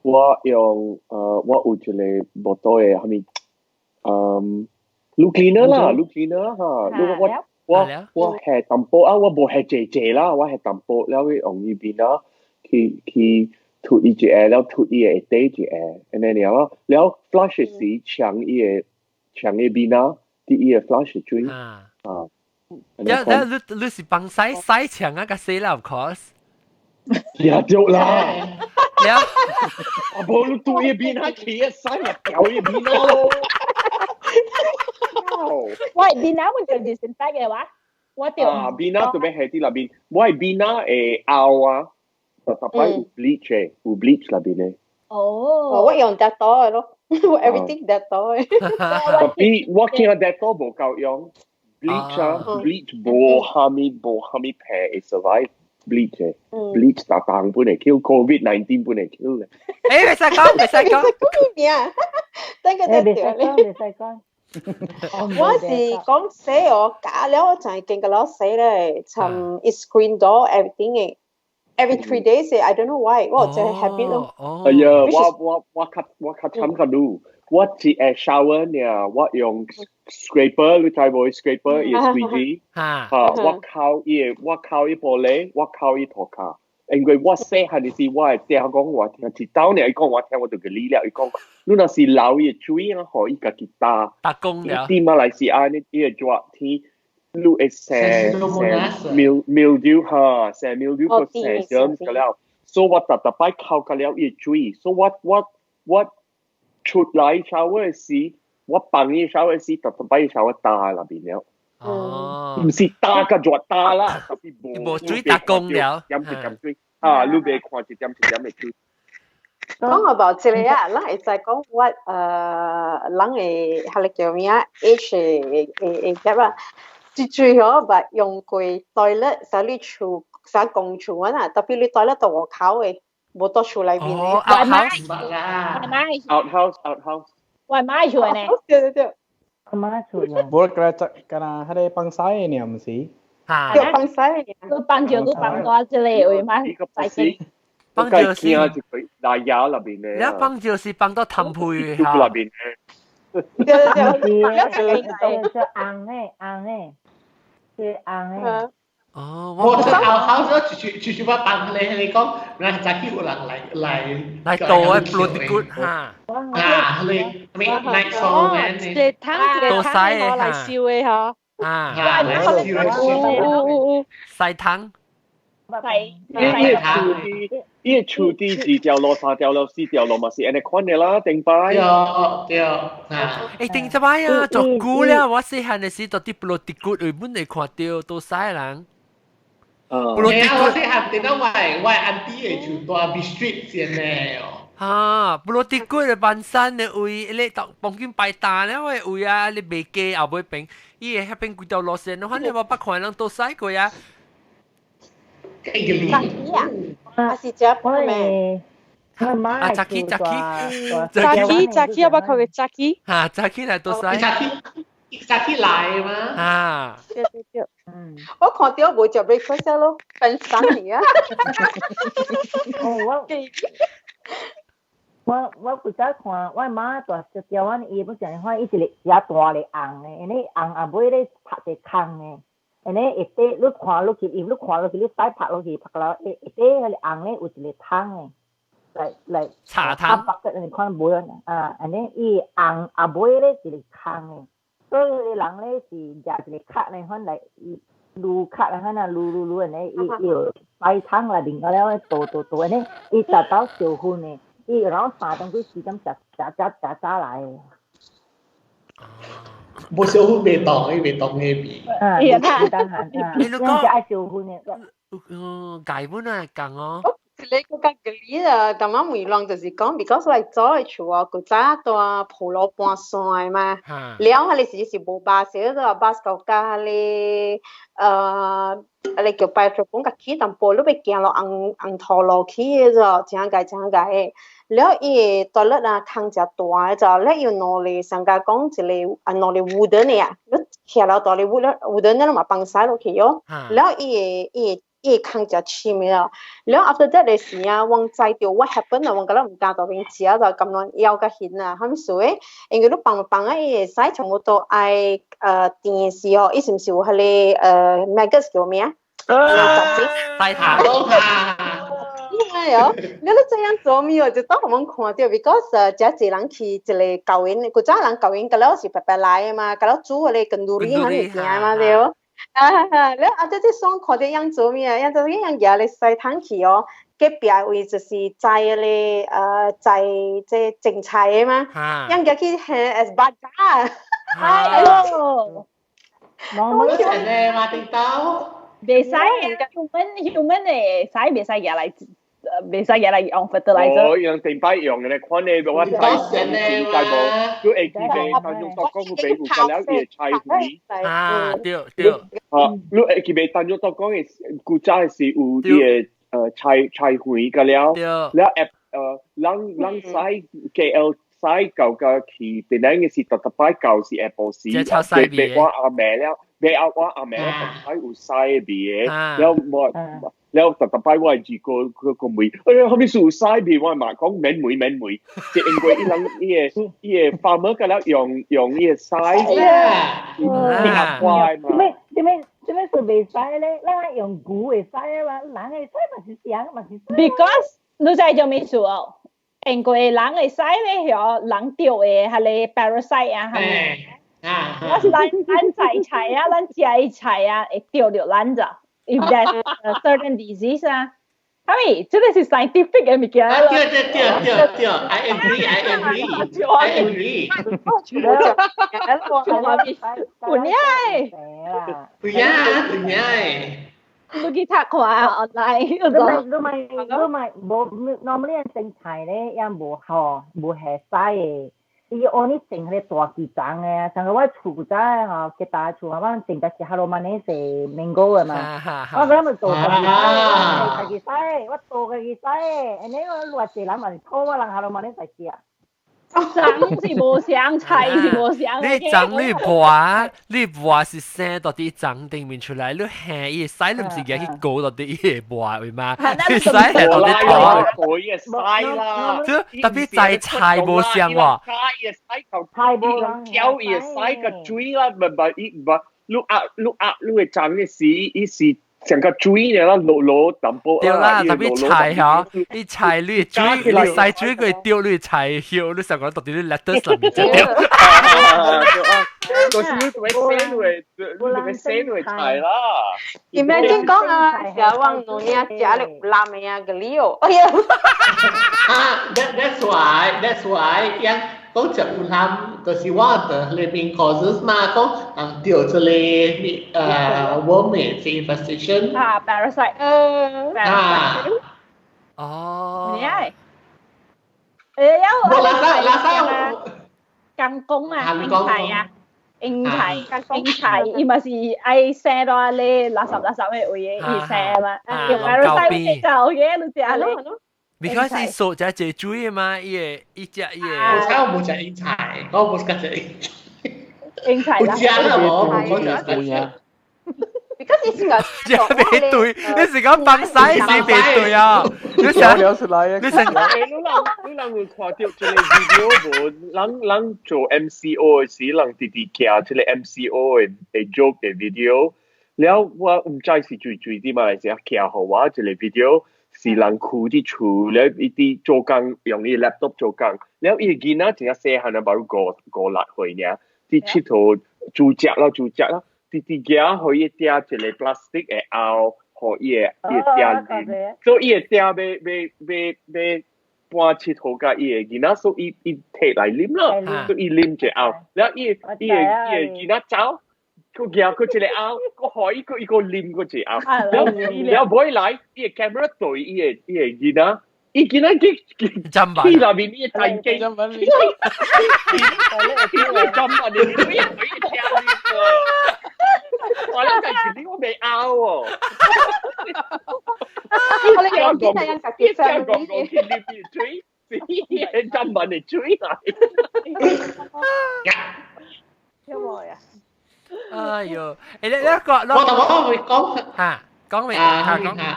我用我有一個木刀嘅，係咪？嗯。滷 cleaner 啦，滷 cleaner 嚇，你我我我係淡薄啊，我無係濟濟啦，我係淡薄，了去用呢邊啦，去去塗伊一下，了塗伊個底一下，按呢爾咯，了 flush 時搶伊個搶伊邊啊，佇伊個 flush 水啊。了了，你你是幫洗洗牆啊，個洗啦，of course。也對啦。了，啊無你塗伊邊啊，去一洗咪掉伊邊咯。喂，邊啊？我就 disinfect 嘅話，我掉。啊，邊啊特別係啲那邊，我係邊啊會拗啊，特特擺有 bleach 嘅，有 bleach 那邊嘅。哦，我用 Dettol 嘅咯，我 everything Dettol 嘅。 Tapi 我見 Dettol 無夠用，bleach 啊，bleach 無蝦米無蝦米皮會 survive bleach 嘅，bleach 逐逐本會 kill COVID-19 本會 kill 嘅。誒，袂使講，袂使講。講咩名？等個袂使講，袂使講。我是講洗哦，假了我就係見個老洗咧，從 screen door everything 嘅，every 3 days I don't know why，我真係 habit 咯。哎呀，我我我較我較慘較愈，我一下 shower 呢，我用 scraper，你知無？scraper 伊 squeegee，嚇，我靠伊個，我靠伊玻璃，我靠伊塗跤。因為我細漢時，我會聽講我聽一道呢，伊講我聽我就給你了。伊講，你若是流伊水啊，予伊家己焦。打工了。佇馬來西亞呢，伊個熱天，你會生生 mildew 哈，生 mildew 個生 germs 個了。所以我逐逐擺摳個了伊水，所以我我我出來 shower 時，我放伊 shower 時，逐逐擺 shower 焦那邊了。哦，毋是焦甲熱焦啦，tapi 無無水打工了，點一點水啊，你袂看一點一點的水。講 about 這個啊，咱會知講我人會彼個叫咩啊？age 的的的 gap 啊，最最好捌用過 toilet 啥你厝啥公厝啊，tapi 你 toilet 到外口的，無佇厝內面的。哦，outhouse outhouse outhouse。我買厝呢。對對對。媽厝啦。無，敢若敢若彼个放屎的爾，毋是？嚇。對，放屎的。你放就你放大這個位嘛？放就是一個大牙那邊的。你放就是放到痰皮嚇。那邊的。對對對。是紅的，紅的，是紅的。哦，我就後後咗就就就把放咧，你講，嗱早起有人來來來倒的 bloody good 嚇。啊，你咩 night song 咩？一個桶一個桶的來燒的吼。啊，來燒的燒。曬桶。伊個厝地，伊個厝地二條路、三條路、四條路嘛是按呢款的啦，頂擺。對對啊。欸，頂一擺啊，做久了，我細漢的時到佇 Pulau Tikus 位本會看著都使人。啊。欸，我細漢頂到我我 auntie 的厝蹛 B Street 先咧哦。啊，Pulau Tikus 的板山的位，你當幫緊擺單了的位啊，你袂加後尾邊，伊會彼邊規條路線，反正我捌看人都使過啊。早起啊，還是食咩？啊，早起早起，早起早起，我捌看過早起。哈，早起來都使。早起早起來嘛。啊。對對對。嗯。我看到無食 breakfast 咯，分散嚟啊。哦，我古早看我媽大細條阮伊本上看伊一個遮大個紅的，因為紅後尾咧拍一個空的，因為下底你看落去，因你看落去，你使拍落去，拍落下底彼個紅咧有一個湯的，來來茶湯，白的你看無啊，按呢伊紅後尾咧一個空的，所以人咧是食一個殼咧，款來伊滷殼咧，款啊滷滷滷按呢，伊伊有擺湯內面個了，倒倒倒按呢，伊達到燒薰的。伊然後3點幾4點食食食食早來的。無燒薰袂當，伊袂當那味。啊，袂當行啊，你講愛燒薰的。嗯，解本啊，講哦。一個較個理啊，淡仔問人就是講，because 我早的厝哦，古早住普羅半山的嘛，了彼個時是無巴士，就巴士到甲彼個彼個叫拜托講較起淡薄，你欲行落紅紅土路去的就真濟真濟的。了伊個大力啊，空誠大的就，了伊有兩個上加講一個啊兩個 wooden 的啊，你徛了大個 wooden wooden 的嘛放屎落去喲。了伊個伊個伊個空誠深的啊，了 after that 的時啊，我知著 what happen 啊，我敢若毋敢大邊食就甘願枵較興啊，啥物事的？因為你放放啊，伊會使全部都愛甜的時候，伊是毋是有彼個maggots 叫咩啊？大頭啊！哎喲，你你這樣做咪哦，就當我們看到，because 這濟人去一個舊院，古早人舊院，甲了是白白來的嘛，甲了煮彼個 kenduri 彼物件嘛對。啊，了啊，這這爽看到樣做咩啊？樣做樣舉咧洗湯去哦，隔壁位就是摘彼個摘這種菜的嘛，樣舉去 as 捌渣。哎喲，冇錢咧，馬丁刀。袂使 human human 的使袂使舉來，袂使舉來用 fertilizer。哦，用定擺用嘅咧，看你我睇應該無，佢會記得但用作講佢俾有個了伊菜肥。啊，對對。啊，你會記得但用作講嘅古早是有伊個菜菜肥個了，了人人使 KL 使舊個去，本來嘅是特特擺舊是下晡時，別我阿妹了。別阿我阿妹特擺有屎味的，了我了特特擺我係個個個問，哎呀，後面是有屎味，我嘛講免問免問，就因為伊人伊個伊個 farmer 個了用用伊個屎，去壓壞嘛。咩咩咩是袂使咧？咱用牛會使嘛？人會使嘛是啥嘛是？Because 你知做咩事哦？因為人會使咧，嗬，人著的彼個 parasite 啊，係咪？我是咱咱摘菜啊，咱食的菜啊，會著著咱咋？If there's a certain disease 啊，係咪？這個是 scientific 的物件咯。對對對對對，I agree I agree I agree。有影的。有影有影的。你去讀看 online。你咪你咪無 normally 種菜咧，也無吼無下屎的。伊按呢種彼個大枝欉的，像個我厝古早吼，吉大厝啊，我種的是哈羅曼尼是 mango 的嘛，我講咪做家己洗，家己洗，我做家己洗，按呢我偌濟人嘛是討我人哈羅曼尼在食。欉是無相，菜是無相。你欉你磨，你磨是生到佇欉頂面出來，你下伊屎你毋是舉去勾到佇伊個磨位嘛？你屎下到佇頭。伊個屎啦。這特別在菜無相喎。伊個屎頭，菜無人挑伊個屎個水啦，唔唔伊唔，你壓你壓你個欉的時，伊是。成個水呢啦，落落淡薄。對啦，特別菜吼，你菜你水，你洗水佢掉你菜葉，你成個到底你 lettuce 上面就掉。嗰時你做咩洗你？你做咩洗你菜啦？ Imagine 講啊，小王農業食了辣的啊個料，哎呀！啊，that's why 樣講食有攬，就是我的 living causes 嘛，講人掉這個worm 的 infestation。啊，parasite。啊。哦。你係？誒有。我拉薩拉薩。工工啊，英菜啊，英菜，英菜，伊嘛是愛生到咧垃圾垃圾的位的，伊生嘛，用 parasite 就嘅，你食咧。 because 伊數只隻水嘛，伊個伊隻伊個。我猜我無食英菜，我無食隻英菜。英菜有食啦無？無食。，because 伊是個未對，你是講放屎是未對啊？你想你想你人有看到這個 video 無？人人做 MCO 的時，人直直寄這個 MCO 的 joke 的 video。了我毋知是最最啲馬來西亞寄予我一個 video，是人跍佇厝，了伊佇做工用伊 laptop 做工，了伊個囡仔真正細漢啊，無五五六歲爾，佇𨑨迌煮食咯煮食咯，直直舉予伊掟一個 plastic 的甌，予伊個伊個掟啉，所以伊個掟欲欲欲欲搬𨑨迌共伊個囡仔，所以伊伊提來啉咯，所以伊啉一甌，了伊伊個伊個囡仔走。佢舉佢一個甌，佢予伊閣伊閣啉閣一個甌，了了尾來，伊個 camera 對伊個伊個囡仔，伊囡仔去去去內面伊個大機，去去砧板裡面，伊伊聽你個，我諗緊是你我未甌喎，我哋講啲係人家己聽講講去啉水，是伊個砧板的水來。有冇呀？哎呦，你你個我同我會講嚇，講未啊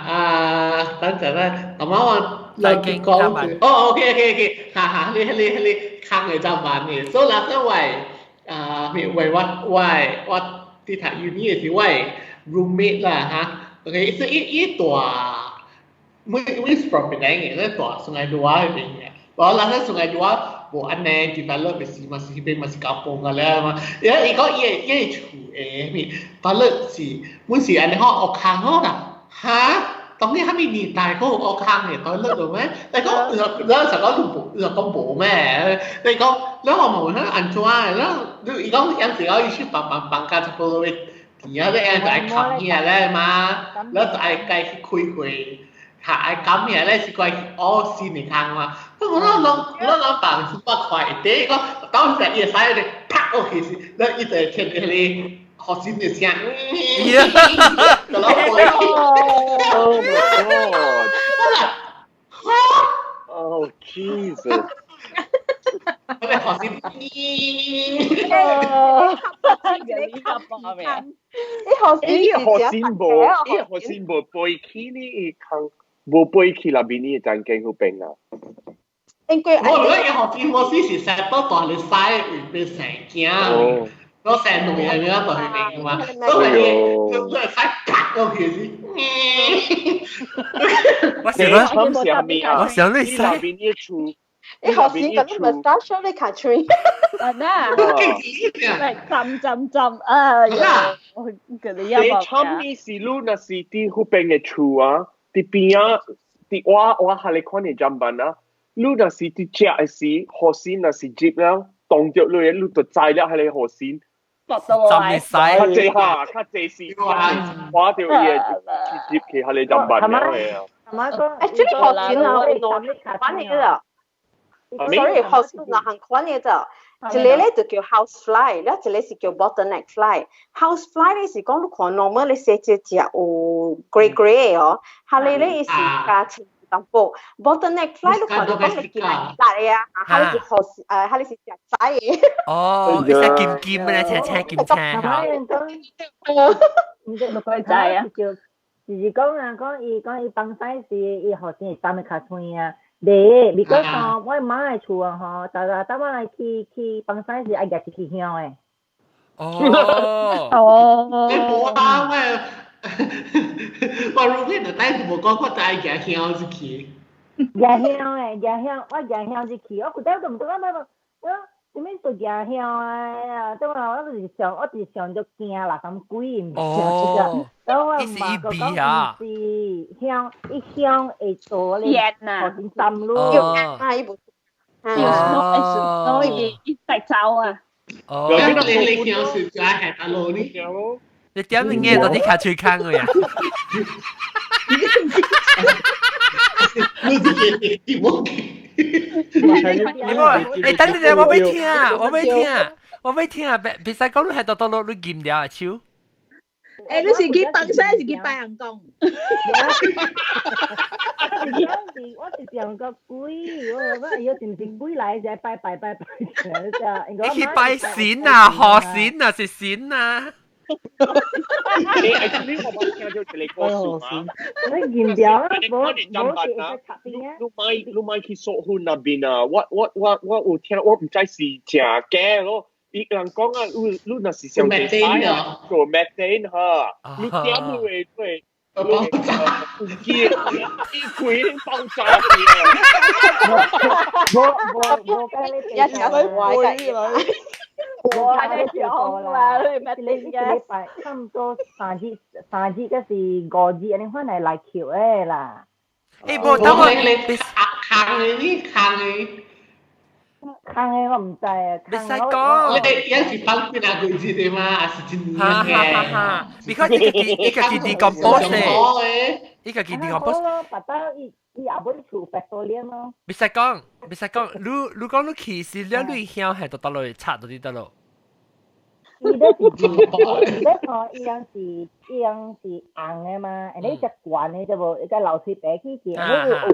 啊，等陣咧，同埋我來講，哦，OK OK OK，哈哈，你你你坑嘅砧板嘅，所以啦，因為啊，為我我我佇讀 uni 嘅時，我 roommate 啦嚇，OK，所以伊伊住，每每 from 檳城嘅，咧住 Sungai Dua 嗰邊嘅，我嗱喺 Sungai Dua。無按呢 develop 的時嘛是彼邊嘛是 kampung 個了嘛，伊伊講伊個伊個厝的咩，巴勒是阮是按呢吼學空好啦，哈？當你啥物年代閣有學空的 toilet 了咩？你講你就講你無，你就講無咩？你講你我問佢按怎的，你伊講有時候伊去放放放假差不多欲甜啊，你按就愛冚起來咧嘛，你就愛家去開會。嚇愛冚起來咧是怪學新的空嘛。我我攏我攏放一百塊一塊，講當時伊會使咧啪落去時，你伊就會聽到彼個學新的聲。就攏 Oh my God! Oh Jesus! 我咧學新，你學伊學新無，伊學新無背起呢，伊空無背起內面伊間間嗰邊啊。應該我覺得伊學新我是成多大你使會變成驚，我成兩樣樣就去變嘛，所以你就使啪落去先。我想我想你使。你學先咁咪 start 你卡吹。啊嗱，浸浸浸啊！我佢哋一你參你是你若是佇彼邊的厝啊，佇邊仔，佇我我下你看的砧板啊，你若是佇食的時，雨傘若是入了，凍著你，你就知了彼個雨傘。浸你使。較濟哈，較濟是看著伊會入去彼個砧板了的啊。 Actually 學先啊，我款嘅啦。Sorry，學先兩項款嘅咋。一個咧就叫 house fly，了一個是叫 bottleneck fly。house fly 咧是講你看 normal 咧細隻隻有 grey grey 哦，下咧咧是加青淡薄。bottleneck fly 你看到講是金辣的啊，下咧是學誒，下咧是食仔的。哦，一隻金金咧，青青金青嚇。唔知六個仔啊？就是講啊，講伊講伊放屎時，伊雨傘會擔得較脆啊。袂，咪講吼，我媽的厝啊吼，逐逐逐擺去去放屎時愛舉一支香的。哦。哦。你無啊，我我 roommate 就帶無講，我就愛舉香入去。舉香的，舉香，我舉香入去，我舊底都毋知我我我。啥物做舉香啊？對嘛？我就是想，我就是想著驚垃圾鬼，毋是想這個。然後我媽閣講毋是香，伊香會做咧，啊，雨傘浸落。啊，伊無。哦，伊伊帶走啊。哦。你你香是就愛下大路呢？你點樣到底卡吹坑嘅呀？你這個我。你等陣，我欲聽，我欲聽，我欲聽，別別使講你係到到落你禁掉啊手。欸，你是去放屎，還是去拜人公？我是想個鬼，我我哎喲，是毋是鬼來才拜拜拜拜？你去拜神啊，賀神啊，是神啊。你 actually 我冇聽到這個故事嘛？你見掉啦，你冇你จำ 冇 บัต 啊是會插邊啊？你買你買去索婚那邊啊？我有聽，我唔知是真假咯。伊人講啊，你你若是上濟使啊，做 methane 哈，你點會對？爆炸！伊開爆炸去啊！冇冇冇，跟你一時壞嘅。我係你講啦，你咩你一禮拜差唔多三日，三日嗰是五日，你翻嚟來橋的啦。欸，無，等我你你坑你呢坑你。坑的我唔知啊。袂使講。你有時放幾若個字的嘛，還是真哈哈哈哈！because 伊家己伊家己 decompose 咧，伊家己 decompose。咯，白刀伊伊也本厝白多臉咯。袂使講，袂使講，你你講你去時了，你曉係到倒落去插到啲得咯。伊咧是伊咧吼，伊樣是伊樣是紅的嘛，而你只懸的就無，伊個流水白起去，你有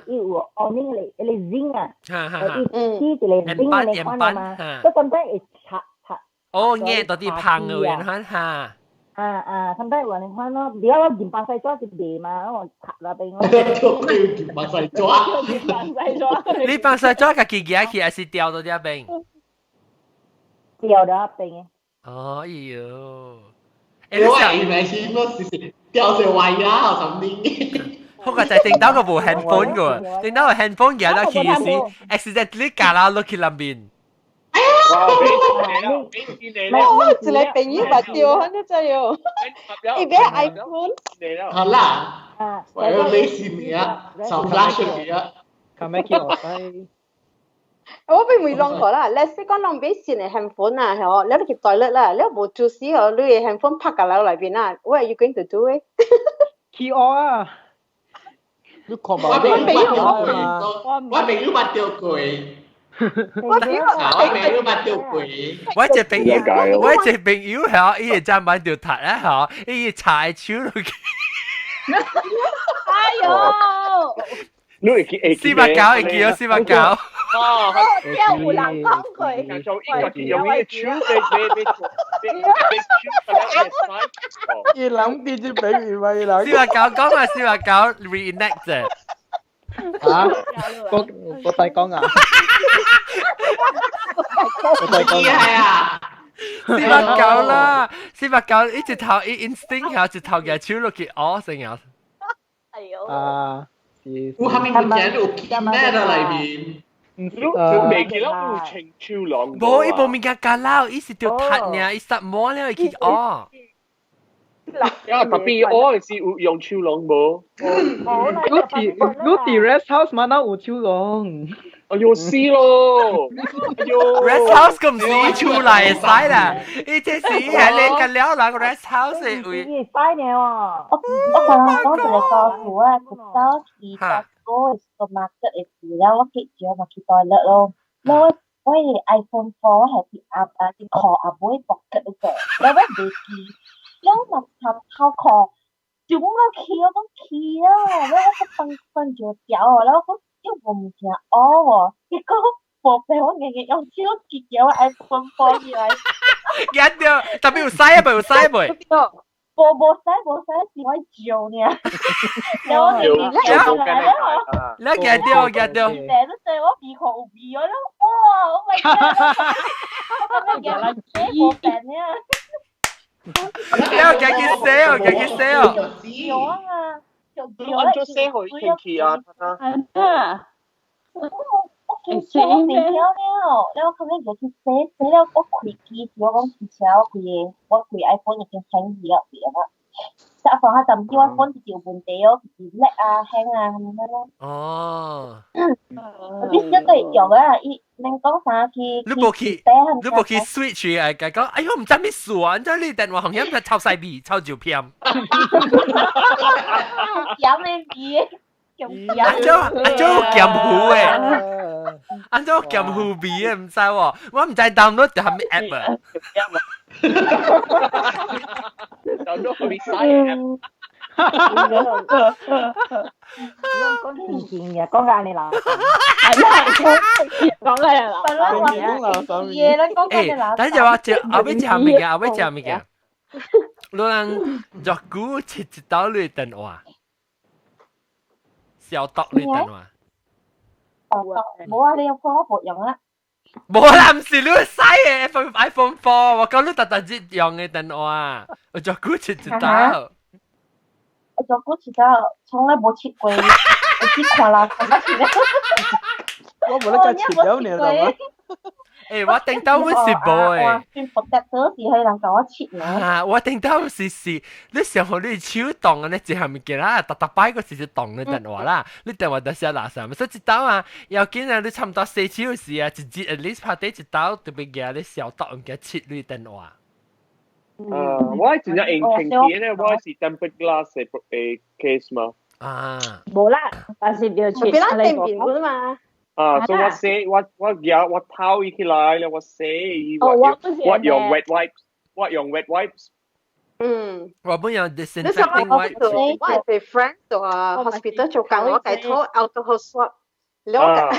伊有哦，那個那個 zinc 啊，伊伊一個 zinc 的款的嘛，都咁擺會插插。哦，捏到啲胖嘅人哈哈。啊啊，咁擺有人款咯，而家我銀白西紙是賣嘛，我插那邊我。銀白西紙。銀白西紙。你白西紙家己夾去，還是掉到這邊？掉到那邊。哦，哎呦！欸，我以為是我是掉成壞呀，什麼？好個就係頂到個部 handphone 個，頂到個 handphone 夾到去時，accidentally 夾啦落去那邊。哇！我一個朋友捌掉，反正知哦。伊買 iPhone。好啦，我要買新的啊，上 flash 的啊。咁咪叫我使。我俾問兩個啦，你識講人買新的 handphone 啊，係你去 toilet 啦，你無注意哦，你的 handphone 拍個樓內邊啊，what are you going to do 咧？去學啊！你看我朋友我朋友捌掉過。我朋友我朋友捌掉過。我一個朋友，我一個朋友嚇，伊會真捌掉塔咧嚇，伊會插手落去。哎呦！你會記會四百九會記哦，四百九。哦，有有人講佢，就伊家己用伊個手俾俾俾俾俾手伊人啲只比喻嘛，伊人。四百九講啊，四百九 reenact 啫。嚇？我我大講啊！我大講啊！四百九啦，四百九，一直頭一 instinct 下，一頭嘅手落去，哦，成日。哎呦！啊！有蝦米物件有金咩喺內面？你未記得有清手廊？無，伊無物件加老，伊是著踢爾，伊塞滿了，伊去哦。啊，特別我是有用手廊無？你佇你佇 rest house 嘛，哪有手廊？哎呦死咯！哎呦，rest house 咁唔是厝內會使啦，伊這是係你個了人 rest house 的位。會使呢喎。我我剛剛講一個故事啊，一早去 Costco supermarket 的時了，我去少嘛去 toilet 咯，了我我的 iPhone 4我係佇阿啊佇褲阿尾 pocket 嗰個，了我袂記，了我嘛頭頭褲就講到去，我講去啊，了我閣放放就掉哦，了我講又無物件學喎，結果無病我硬硬用手去叫我 iPhone 4起來。驚到，特別有使啊，未有使未？無無使無使，是我照爾。然後我就你驚到驚到。你對我鼻孔有味，我講哇，Oh my god！我感覺驚無病爾。你又驚去洗哦，驚去洗哦。有啊，你按咗洗去天氣啊？啊！我我其實我袂曉了，了我後尾就去洗洗了，我開機時我講其實我規個我規 iPhone 已經 hang 去了，對啊。即係放下陣時我 phone 就有問題哦，就是叻啊 hang 啊咁樣咯。哦。你小對用啊，伊免講啥去。你無去，你無去 switch 啊？講，哎呦，唔知咩事啊！你知你電話紅險係抄西味，抄照片。鹹的味。按怎按怎有鹹糊的？按怎有鹹糊味的？唔知喎，我唔知 download 著啥物 app 啊。 download 啥物 app？講正經嘅，講緊你啦。講緊你啦。嘢啦，講緊你啦。等陣我食，後尾食物件，後尾食物件。你人作久切一道你電話，消毒你電話。冇啊！你有放我冇用啊！冇啦，唔是你使嘅 iPhone 4，我講你特特節用嘅電話，我作久切一道。我作久切到，從來冇切過，我只看啦，我冇得個切了你知道嗎？誒，我頂到阮是無誒。算 protector 是係人教我切呢。啊，我頂到是，你上好你手動啊，你一項物件啦，逐逐擺個時時動你電話啦，你電話就是垃圾，所以一道啊，要緊啊，你差唔多洗手時啊，一日 at least 拍底一道特別嘅，你消毒唔記切你電話。啊，我真正用清潔咧，我是 tempered glass 的 case 嘛。啊。無啦，但是就切。別啦，定面㗎嘛。啊，所以我洗我我夾我掏起來了，我洗我用 wet wipes，我用 wet wipes。嗯，我本用 disinfecting wipes。我係 friend 到啊 hospital 做工，我計拖 alcohol swab，了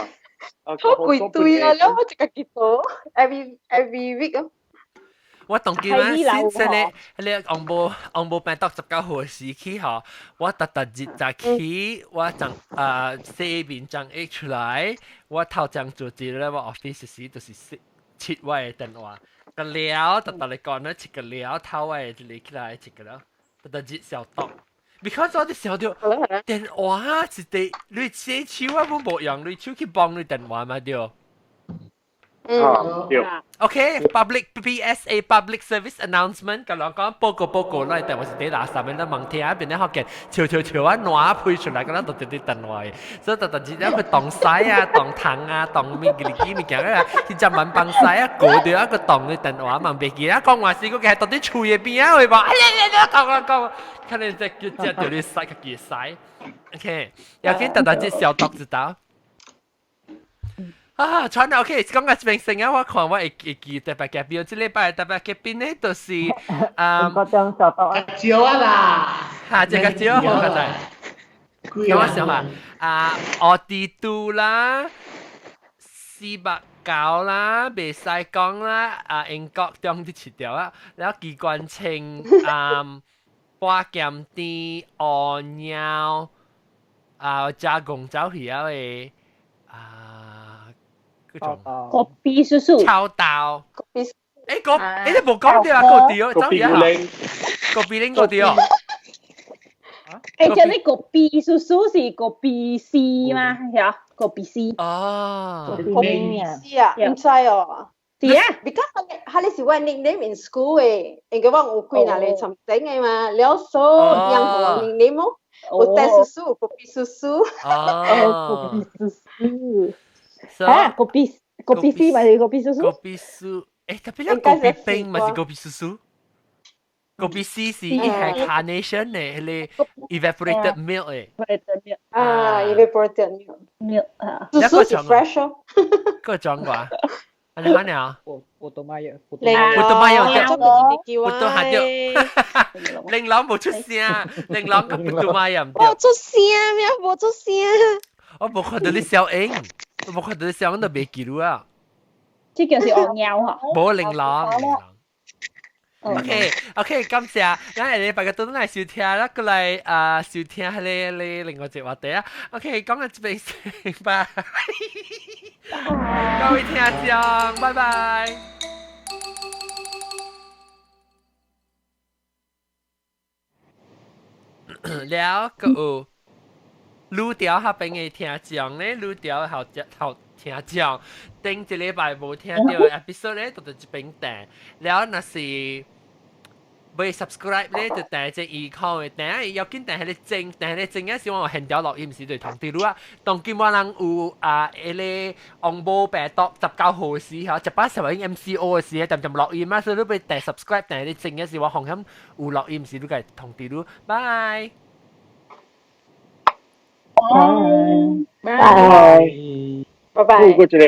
我拖幾堆啊，了我就個幾多，every week 啊。我當今啊，先生咧，你紅無紅無病毒19號時期吼，我特特日早起，我將啊洗面將液出來，我頭將做一咧，我 office 時就是切我的電話，個了特特嚟講咧，切個了頭我的嚟起來切個了，特特日消毒。because 我啲想到電話是地，你洗手啊，我無用，你手去幫你電話嘛對。嗯，對。 OK，public PSA public service announcement，甲人講報告報告，咱電話是佇垃圾面，咱盲聽邊咧學見，笑笑笑啊，爛飛出來，敢若就直直電話，所以特特日咧去動屎啊，動糖啊，動物件物件啊，去只萬幫屎啊，過掉啊個動嘅電話嘛，袂記啊，講話是個係到底厝嘅邊啊，會無？哎呀呀，講講講，可能只叫只叫你洗家己洗。OK，要緊特特日消毒一道。啊，傳 OK，講到這邊先啊，我看我會記特別嘉賓，這禮拜特別嘉賓呢，就是啊，個張小刀啊，少啊啦，嚇，這個少好個仔，我想下啊，奧迪都啦，490啦，袂使講啦，啊，英國中啲切掉啊，然後機關槍啊，半鹹甜烏貓啊，加工走去啊的啊。個 B 叔叔，臭豆，個你無講對啊，個對，走去啊，個 B 零個對哦。這你個 B 叔叔是個 B C 嘛？係啊，個 B C。哦，個 B C 啊，唔知哦。是啊，because 哈你是我 nickname in school 嘅，應該我有幾若個尋整嘅嘛，了所以任何 nickname 哦，有戴叔叔，個 B 叔叔。哦，個 B 叔叔。啊，個 B 個 B C 咪是個 B 叔叔。個 B 叔，特別咧個 B 冰咪是個 B 叔叔。個 B C 是伊係 carnation 咧，迄個 evaporated milk 誒。 evaporated milk。啊，evaporated milk。 milk 啊。叔叔是 fresh 哦。個裝過。啊，你講啊？我都買有，我都買有，我都下掉。玲瑯無出聲，玲瑯個不都買又唔對。無出聲咩？無出聲。我無看到你笑應。我無看到你笑，我都袂記錄啊。這叫是惡貓嗬。無玲瑯。OK OK，感謝，咱下禮拜個倒來收聽啦，過來啊收聽彼个另外一個話題啊。OK，講到這邊先，拜。各位聽眾，拜拜。了閣有。愈調彼邊的聽眾咧，愈調後後聽眾，頂一禮拜無聽到 episode 咧，就佇這邊訂。了若是未 subscribe 咧，就訂這二箍的訂，要緊訂彼个證，訂彼个證啊是我有現條錄音時就通知你啊。當今我人有啊，彼个紅毛病毒19號時吼，18十位 MCO 的時，漸漸錄音啊，所以你欲訂 subscribe 訂彼个證啊時，我放心有錄音時，你會通知你。拜。拜拜，拜拜。